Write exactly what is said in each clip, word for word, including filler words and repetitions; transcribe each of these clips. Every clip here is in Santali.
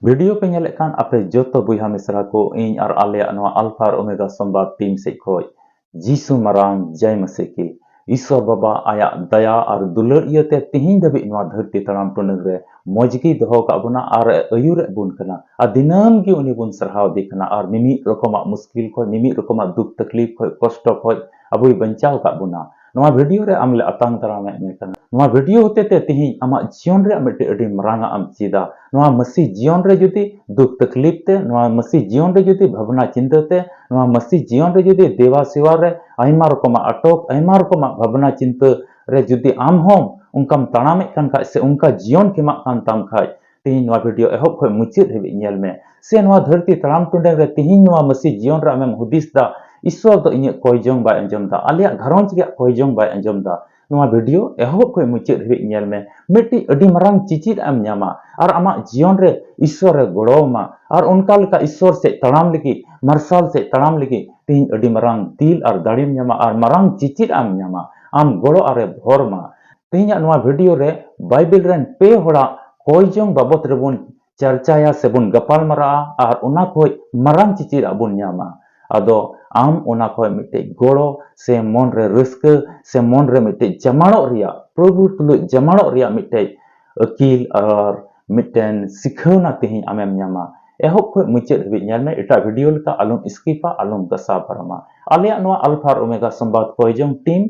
ᱵᱷᱤᱰᱤᱭᱳ ᱯᱮ ᱧᱮᱞᱮᱫ ᱠᱟᱱ ᱟᱯᱮ ᱡᱚᱛᱚ ᱵᱚᱭᱦᱟ ᱢᱤᱥᱨᱟ ᱠᱚ, ᱤᱧ ᱟᱨ ᱟᱞᱮᱭᱟᱜ ᱱᱚᱣᱟ ᱟᱞᱯᱷᱟ ᱟᱨ ᱳᱢᱮᱜᱟ ᱥᱚᱢᱵᱟᱫ ᱴᱤᱢ ᱥᱮᱫ ᱠᱷᱚᱡ ᱡᱤᱥᱩ ᱢᱟᱨᱟᱝ ᱡᱟᱭ ᱢᱟᱥᱤ ᱠᱤ᱾ ᱤᱥᱚᱨ ᱵᱟᱵᱟ ᱟᱭᱟᱜ ᱫᱟᱭᱟ ᱟᱨ ᱫᱩᱞᱟᱹᱲ ᱤᱭᱟᱹᱛᱮ ᱛᱤᱦᱤᱧ ᱫᱷᱟᱹᱵᱤᱡ ᱱᱚᱣᱟ ᱫᱷᱟᱹᱨᱛᱤ ᱛᱟᱲᱟᱢ ᱴᱩᱰᱟᱹᱝ ᱨᱮ ᱢᱚᱡᱽ ᱜᱮᱭ ᱫᱚᱦᱚ ᱠᱟᱜ ᱵᱚᱱᱟ ᱟᱨ ᱮ ᱟᱹᱭᱩᱨᱮᱫ ᱵᱚᱱ ᱠᱟᱱᱟ᱾ ᱟᱨ ᱫᱤᱱᱟᱹᱢ ᱜᱮ ᱩᱱᱤ ᱵᱚᱱ ᱥᱟᱨᱦᱟᱣ ᱫᱮ ᱠᱟᱱᱟ ᱟᱨ ᱢᱤᱢᱤᱫ ᱨᱚᱠᱚᱢᱟᱜ ᱢᱩᱥᱠᱤᱞ ᱠᱷᱚᱡ, ᱢᱤᱢᱤᱫ ᱨᱚᱠᱚᱢᱟᱜ ᱫᱩᱠ ᱛᱟᱠᱞᱤᱯ ᱠᱷᱚᱡ, ᱠᱚᱥᱴᱚ ᱠᱷᱚᱡ ᱟᱵᱚᱭ ᱵᱟᱧᱪᱟᱣ ᱠᱟᱜ ᱵᱚᱱᱟ᱾ ᱱᱚᱣᱟ ᱵᱷᱤᱰᱤᱭᱳ ᱨᱮ ᱟᱢ ᱞᱮ ᱟᱛᱟᱝ ᱫᱟᱨᱟᱢᱮᱫ ᱢᱮ ᱠᱟᱱᱟ᱾ ᱱᱚᱣᱟ ᱵᱷᱤᱰᱤᱭᱳ ᱦᱚᱛᱮ ᱛᱮ ᱛᱤᱦᱤᱧ ᱟᱢᱟᱜ ᱡᱤᱭᱚᱱ ᱨᱮᱭᱟᱜ ᱢᱤᱫᱴᱮᱡ ᱟᱹᱰᱤ ᱢᱟᱨᱟᱝ ᱟᱜ ᱮᱢ ᱪᱮᱫᱟ᱾ ᱱᱚᱣᱟ ᱢᱟᱹᱥᱤ ᱡᱤᱭᱚᱱ ᱨᱮ ᱡᱩᱫᱤ ᱫᱩᱠ ᱛᱟᱠᱞᱤᱯ ᱛᱮ, ᱱᱚᱣᱟ ᱢᱟᱹᱥᱤ ᱡᱤᱭᱚᱱ ᱨᱮ ᱡᱩᱫᱤ ᱵᱷᱟᱵᱽᱱᱟ ᱪᱤᱱᱛᱟᱹ ᱛᱮ, ᱱᱚᱣᱟ ᱢᱟᱹᱥᱤ ᱡᱤᱭᱚᱱ ᱨᱮ ᱡᱩᱫᱤ ᱫᱮᱵᱟ ᱥᱮᱣᱟ ᱨᱮ ᱟᱭᱢᱟ ᱨᱚᱠᱚᱢᱟᱜ ᱟᱴᱚᱠ, ᱟᱭᱢᱟ ᱨᱚᱠᱚᱢᱟᱜ ᱵᱷᱟᱵᱽᱱᱟ ᱪᱤᱱᱛᱟᱹ ᱨᱮ ᱡᱩᱫᱤ ᱟᱢ ᱦᱚᱸ ᱚᱱᱠᱟᱢ ᱛᱟᱲᱟᱢᱮᱫ ᱠᱟᱱ ᱠᱷᱟᱡ ᱥᱮ ᱚᱱᱠᱟ ᱡᱤᱭᱚᱱ ᱠᱷᱮᱢᱟᱜ ᱠᱟᱱ ᱛᱟᱢ ᱠᱷᱟᱡ, ᱛᱮᱦᱮᱧ ᱱᱚᱣᱟ ᱵᱷᱤᱰᱤᱭᱳ ᱮᱦᱚᱵ ᱠᱷᱚᱱ ᱢᱩᱪᱟᱹᱫ ᱦᱟᱹᱵᱤᱡ ᱧᱮᱞ ᱢᱮ᱾ ᱥᱮ ᱱᱚᱣᱟ ᱫᱷᱟᱹᱨᱛᱤ ᱛᱟᱲᱟᱢ ᱴᱩᱰᱟᱹᱝ ᱨᱮ ᱛᱮᱦᱮᱧ ᱱᱚᱣᱟ ᱢᱟᱹᱥᱤ ᱡᱤᱭᱚᱱ ᱨᱮ ᱟᱢᱮᱢ ᱦᱩᱫᱤᱥ ᱫᱟ, "ᱤᱥᱥᱚᱨ ᱫᱚ ᱤᱧᱟᱹᱜ ᱠᱚᱭ ᱡᱚᱝ ᱵᱟᱭ ᱟᱸᱡᱚᱢ ᱫᱟ, ᱟᱞᱮᱭᱟᱜ ᱜᱷᱟᱨᱚᱸᱡᱽ ᱨᱮᱭᱟᱜ ᱠᱚᱭ ᱡᱚᱝ ᱵᱟᱭ ᱟᱸᱡᱚᱢ ᱫᱟ", ᱱᱚᱣᱟ ᱵᱷᱤᱰᱤᱭᱳ ᱮᱦᱚᱵ ᱠᱷᱚᱱ ᱢᱩᱪᱟᱹᱫ ᱦᱟᱹᱵᱤᱡ ᱧᱮᱞ ᱢᱮ᱾ ᱢᱤᱫᱴᱤᱡ ᱟᱹᱰᱤ ᱢᱟᱨᱟᱝ ᱪᱤᱪᱤᱫ ᱮᱢ ᱧᱟᱢᱟ ᱟᱨ ᱟᱢᱟᱜ ᱡᱤᱭᱚᱱ ᱨᱮ ᱤᱥᱥᱚᱨ ᱮ ᱜᱚᱲᱚ ᱟᱢᱟ ᱟᱨ ᱚᱱᱠᱟ ᱞᱮᱠᱟ ᱤᱥᱥᱚᱨ ᱥᱮᱫ ᱛᱟᱲᱟᱢ ᱞᱟᱹᱜᱤᱫ, ᱢᱟᱨᱥᱟᱞ ᱥᱮᱫ ᱛᱟᱲᱟᱢ ᱞᱟᱹᱜᱤᱫ ᱛᱮᱦᱮᱧ ᱟᱹᱰᱤ ᱢᱟᱨᱟᱝ ᱫᱤᱞ ᱟᱨ ᱫᱟᱲᱮᱢ ᱧᱟᱢᱟ ᱟᱨ ᱢᱟᱨᱟᱝ ᱪᱤᱪᱤᱫ ᱮᱢ ᱧᱟᱢᱟ᱾ ᱟᱢ ᱜᱚᱲᱚ ᱟᱨᱮ ᱵᱷᱚᱨ ᱢᱟ᱾ ᱛᱮᱦᱮᱧᱟᱜ ᱱᱚᱣᱟ ᱵᱷᱤᱰᱤᱭᱳ ᱨᱮ ᱵᱟᱭᱵᱮᱞ ᱨᱮᱱ ᱯᱮ ᱦᱚᱲᱟᱜ ᱠᱚᱭ ᱡᱚᱝ ᱵᱟᱵᱚᱛ ᱨᱮᱵᱚᱱ ᱪᱟᱨᱪᱟᱭᱟ ᱥᱮᱵᱚᱱ ᱜᱟᱯᱟᱞ ᱢᱟᱨᱟᱜᱼᱟ ᱟᱨ ᱚᱱᱟ ᱠᱷᱚᱡ ᱢᱟᱨᱟᱝ ᱪᱤᱪᱤᱫ ᱟᱜ ᱵᱚᱱ ᱧᱟᱢᱟ᱾ ᱟᱫᱚ ᱟᱢ ᱚᱱᱟ ᱠᱷᱚᱡ ᱢᱤᱫᱴᱮᱡ ᱜᱚᱲᱚ ᱥᱮ ᱢᱚᱱ ᱨᱮ ᱨᱟᱹᱥᱠᱟᱹ ᱥᱮ ᱢᱚᱱ ᱨᱮ ᱢᱤᱫᱴᱮᱡ ᱡᱟᱢᱟᱲᱚᱜ ᱨᱮᱭᱟᱜ, ᱯᱨᱚᱵᱷᱩ ᱛᱩᱞᱩᱡ ᱡᱟᱢᱟᱲᱚᱜ ᱨᱮᱭᱟᱜ ᱢᱤᱫᱴᱮᱡ ᱟᱹᱠᱤᱞ ᱟᱨ ᱢᱤᱫᱴᱮᱱ ᱥᱤᱠᱷᱟᱹᱣᱱᱟ ᱛᱮᱦᱮᱧ ᱟᱢᱮᱢ ᱧᱟᱢᱟ᱾ ᱮᱦᱚᱵ ᱠᱷᱚᱡ ᱢᱩᱪᱟᱹᱫ ᱦᱟᱹᱵᱤᱡ ᱧᱮᱞ ᱢᱮ, ᱮᱴᱟᱜ ᱵᱷᱤᱰᱤᱭᱳ ᱞᱮᱠᱟ ᱟᱞᱚᱢ ᱥᱠᱤᱯᱟ, ᱟᱞᱚᱢ ᱜᱟᱥᱟᱣ ᱯᱟᱨᱚᱢᱟ᱾ ᱟᱞᱮᱭᱟᱜ ᱱᱚᱣᱟ ᱟᱞᱯᱷᱟ ᱟᱨ ᱳᱢᱮᱜᱟ ᱥᱚᱢᱵᱟᱫ ᱠᱚᱭ ᱡᱚᱝ ᱴᱤᱢ,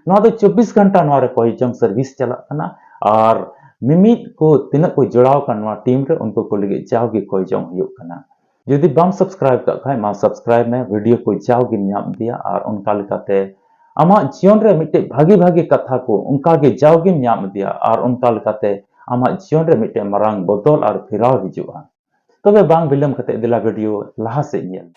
ᱱᱚᱣᱟ ᱫᱚ ᱪᱚᱵᱵᱤᱥ ᱜᱷᱚᱱᱴᱟ ᱱᱚᱣᱟ ᱨᱮ ᱠᱚᱭ ᱡᱚᱝ ᱥᱟᱨᱵᱷᱤᱥ ᱪᱟᱞᱟᱜ ᱠᱟᱱᱟ᱾ ᱟᱨ ᱢᱤᱢᱤᱫ ᱠᱚ ᱛᱤᱱᱟᱹᱜ ᱠᱚ ᱡᱚᱲᱟᱣ ᱟᱠᱟᱱ ᱱᱚᱣᱟ ᱴᱤᱢ ᱨᱮ, ᱩᱱᱠᱩ ᱠᱚ ᱞᱟᱹᱜᱤᱫ ᱡᱟᱣᱜᱮ ᱠᱚᱭ ᱡᱚᱝ ᱦᱩᱭᱩᱜ ᱠᱟᱱᱟ᱾ ᱡᱩᱫᱤ ᱵᱟᱢ ᱥᱟᱵᱥᱠᱨᱟᱭᱤᱵ ᱠᱟᱜ ᱠᱷᱟᱡ, ᱢᱟ ᱥᱟᱵᱥᱠᱨᱟᱭᱤᱵ ᱢᱮ, ᱵᱷᱤᱰᱤᱭᱳ ᱠᱚ ᱡᱟᱣᱜᱮᱢ ᱧᱟᱢ ᱤᱫᱤᱭᱟ᱾ ᱟᱨ ᱚᱱᱠᱟ ᱞᱮᱠᱟᱛᱮ ᱟᱢᱟᱜ ᱡᱤᱭᱚᱱ ᱨᱮ ᱢᱤᱫᱴᱮᱡ ᱵᱷᱟᱜᱤ ᱵᱷᱟᱜᱤ ᱠᱟᱛᱷᱟ ᱠᱚ ᱚᱱᱠᱟ ᱜᱮ ᱡᱟᱣᱜᱮᱢ ᱧᱟᱢ ᱤᱫᱤᱭᱟ᱾ ᱟᱨ ᱚᱱᱠᱟ ᱞᱮᱠᱟᱛᱮ ᱟᱢᱟᱜ ᱡᱤᱭᱚᱱ ᱨᱮ ᱢᱤᱫᱴᱮᱡ ᱢᱟᱨᱟᱝ ᱵᱚᱫᱚᱞ ᱟᱨ ᱯᱷᱮᱨᱟᱣ ᱦᱤᱡᱩᱜᱼᱟ᱾ ᱛᱚᱵᱮ ᱵᱟᱝ ᱵᱤᱞᱚᱢ ᱠᱟᱛᱮ ᱫᱮᱞᱟ ᱵᱷᱤᱰᱤᱭᱳ ᱞᱟᱦᱟ ᱥᱮᱫ ᱧᱮᱞ᱾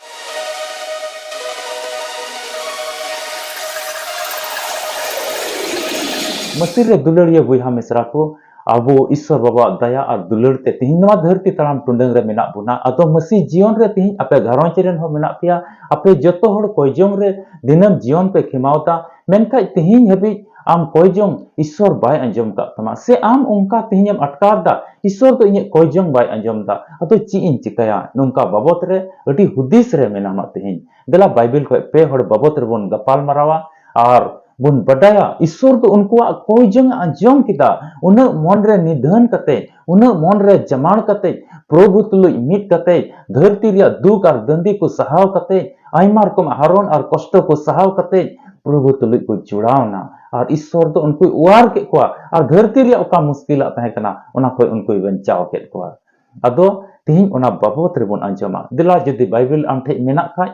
ᱢᱟᱹᱥᱤ ᱨᱮ ᱫᱩᱞᱟᱹᱲᱤᱭᱟᱹ ᱵᱚᱭᱦᱟ ᱢᱤᱥᱨᱟ ᱠᱚ, ᱟᱵᱚ ᱤᱥᱥᱚᱨ ᱵᱟᱵᱟᱣᱟᱜ ᱫᱟᱭᱟ ᱟᱨ ᱫᱩᱞᱟᱹᱲ ᱛᱮ ᱛᱤᱦᱤᱧ ᱱᱚᱣᱟ ᱫᱷᱟᱹᱨᱛᱤ ᱛᱟᱲᱟᱢ ᱴᱩᱰᱟᱹᱝ ᱨᱮ ᱢᱮᱱᱟᱜ ᱵᱚᱱᱟ᱾ ᱟᱫᱚ ᱢᱟᱹᱥᱤ ᱡᱤᱭᱚᱱ ᱨᱮ ᱛᱤᱦᱤᱧ ᱟᱯᱮ ᱜᱷᱟᱨᱚᱸᱡᱽ ᱨᱮᱱ ᱦᱚᱸ ᱢᱮᱱᱟᱜ ᱯᱮᱭᱟ, ᱟᱯᱮ ᱡᱚᱛᱚ ᱦᱚᱲ ᱠᱚᱭᱡᱚᱝ ᱨᱮ ᱫᱤᱱᱟᱹᱢ ᱡᱤᱭᱚᱱ ᱯᱮ ᱠᱷᱮᱢᱟᱣ ᱫᱟ, ᱢᱮᱱᱠᱷᱟᱡ ᱛᱤᱦᱤᱧ ᱦᱟᱹᱵᱤᱡ ᱟᱢ ᱠᱚᱭᱡᱚᱝ ᱤᱥᱥᱚᱨ ᱵᱟᱭ ᱟᱸᱡᱚᱢ ᱠᱟᱜ ᱛᱟᱢᱟ, ᱥᱮ ᱟᱢ ᱚᱱᱠᱟ ᱛᱤᱦᱤᱧ ᱮᱢ ᱟᱴᱠᱟᱨ ᱫᱟ, ᱤᱥᱥᱚᱨ ᱫᱚ ᱤᱧᱟᱹᱜ ᱠᱚᱭᱡᱚᱝ ᱵᱟᱭ ᱟᱸᱡᱚᱢ ᱫᱟ, ᱟᱫᱚ ᱪᱮᱫ ᱤᱧ ᱪᱤᱠᱟᱹᱭᱟ? ᱱᱚᱝᱠᱟ ᱵᱟᱵᱚᱛ ᱨᱮ ᱟᱹᱰᱤ ᱦᱩᱫᱤᱥ ᱨᱮ ᱢᱮᱱᱟᱢᱟ ᱛᱤᱦᱤᱧ᱾ ᱫᱮᱞᱟ ᱵᱟᱭᱵᱮᱞ ᱠᱷᱚᱡ ᱯᱮ ᱦᱚᱲ ᱵᱟᱵᱚᱛ ᱨᱮᱵᱚᱱ ᱜᱟᱯᱟᱞ ᱢᱟᱨᱟᱣᱟ ᱟᱨ ᱵᱚᱱ ᱵᱟᱰᱟᱭᱟ, ᱤᱥᱥᱚᱨ ᱫᱚ ᱩᱱᱠᱩᱣᱟᱜ ᱠᱚᱭᱡᱚᱝ ᱮ ᱟᱸᱡᱚᱢ ᱠᱮᱫᱟ᱾ ᱩᱱᱟᱹᱜ ᱢᱚᱱ ᱨᱮ ᱱᱤᱫᱷᱟᱹᱱ ᱠᱟᱛᱮ, ᱩᱱᱟᱹᱜ ᱢᱚᱱ ᱨᱮ ᱡᱟᱢᱟᱲ ᱠᱟᱛᱮ, ᱯᱨᱚᱵᱷᱩ ᱛᱩᱞᱩᱡ ᱢᱤᱫ ᱠᱟᱛᱮ, ᱫᱷᱟᱹᱨᱛᱤ ᱨᱮᱭᱟᱜ ᱫᱩᱠ ᱟᱨ ᱫᱟᱹᱱᱫᱤ ᱠᱚ ᱥᱟᱦᱟᱣ ᱠᱟᱛᱮ, ᱟᱭᱢᱟ ᱨᱚᱠᱚᱢ ᱦᱟᱨᱚᱱ ᱟᱨ ᱠᱚᱥᱴᱚ ᱠᱚ ᱥᱟᱦᱟᱣ ᱠᱟᱛᱮ, ᱯᱨᱚᱵᱷᱩ ᱛᱩᱞᱩᱡ ᱠᱚ ᱡᱚᱲᱟᱣ ᱮᱱᱟ᱾ ᱟᱨ ᱤᱥᱥᱚᱨ ᱫᱚ ᱩᱱᱠᱩᱭ ᱚᱣᱟᱨ ᱠᱮᱫ ᱠᱚᱣᱟ ᱟᱨ ᱫᱷᱟᱹᱨᱛᱤ ᱨᱮᱭᱟᱜ ᱚᱠᱟ ᱢᱩᱥᱠᱤᱞᱟᱜ ᱛᱟᱦᱮᱸ ᱠᱟᱱᱟ, ᱚᱱᱟ ᱠᱷᱚᱡ ᱩᱱᱠᱩᱭ ᱵᱟᱧᱪᱟᱣ ᱠᱮᱫ ᱠᱚᱣᱟ᱾ ᱟᱫᱚ ᱛᱤᱦᱤᱧ ᱚᱱᱟ ᱵᱟᱵᱚᱛ ᱨᱮᱵᱚᱱ ᱟᱸᱡᱚᱢᱟ᱾ ᱫᱮᱞᱟ, ᱡᱩᱫᱤ ᱵᱟᱭᱵᱮᱞ ᱟᱢ ᱴᱷᱮᱡ ᱢᱮᱱᱟᱜ ᱠᱷᱟᱡ,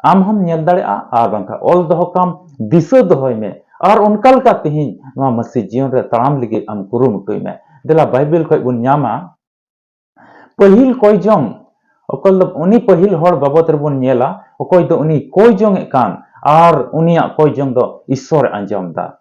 ᱟᱢ ᱦᱚᱸᱢ ᱧᱮᱞ ᱫᱟᱲᱮᱭᱟᱜᱼᱟ, ᱟᱨ ᱵᱟᱝᱠᱷᱟᱱ ᱚᱞ ᱫᱚᱦᱚ ᱠᱟᱢ, ᱫᱤᱥᱟᱹ ᱫᱚᱦᱚᱭ ᱢᱮ᱾ ᱟᱨ ᱚᱱᱠᱟ ᱞᱮᱠᱟ ᱛᱤᱦᱤᱧ ᱱᱚᱣᱟ ᱢᱟᱹᱥᱤ ᱡᱤᱭᱚᱱ ᱨᱮ ᱛᱟᱲᱟᱢ ᱞᱟᱹᱜᱤᱫ ᱟᱢ ᱠᱩᱨᱩᱢᱩᱴᱩᱭ ᱢᱮ᱾ ᱫᱮᱞᱟ ᱵᱟᱭᱵᱮᱞ ᱠᱷᱚᱡ ᱵᱚᱱ ᱧᱟᱢᱟ, ᱯᱟᱹᱦᱤᱞ ᱠᱚᱭᱡᱚᱝ, ᱚᱠᱚᱭ ᱫᱚ ᱩᱱᱤ ᱯᱟᱹᱦᱤᱞ ᱦᱚᱲ ᱵᱟᱵᱚᱛ ᱨᱮᱵᱚᱱ ᱧᱮᱞᱟ, ᱚᱠᱚᱭ ᱫᱚ ᱩᱱᱤ ᱠᱚᱭᱡᱚᱝ ᱮᱫ ᱠᱟᱱ ᱟᱨ ᱩᱱᱤᱭᱟᱜ ᱠᱚᱭᱡᱚᱝ ᱫᱚ ᱤᱥᱥᱚᱨᱮ ᱟᱸᱡᱚᱢ ᱮᱫᱟ᱾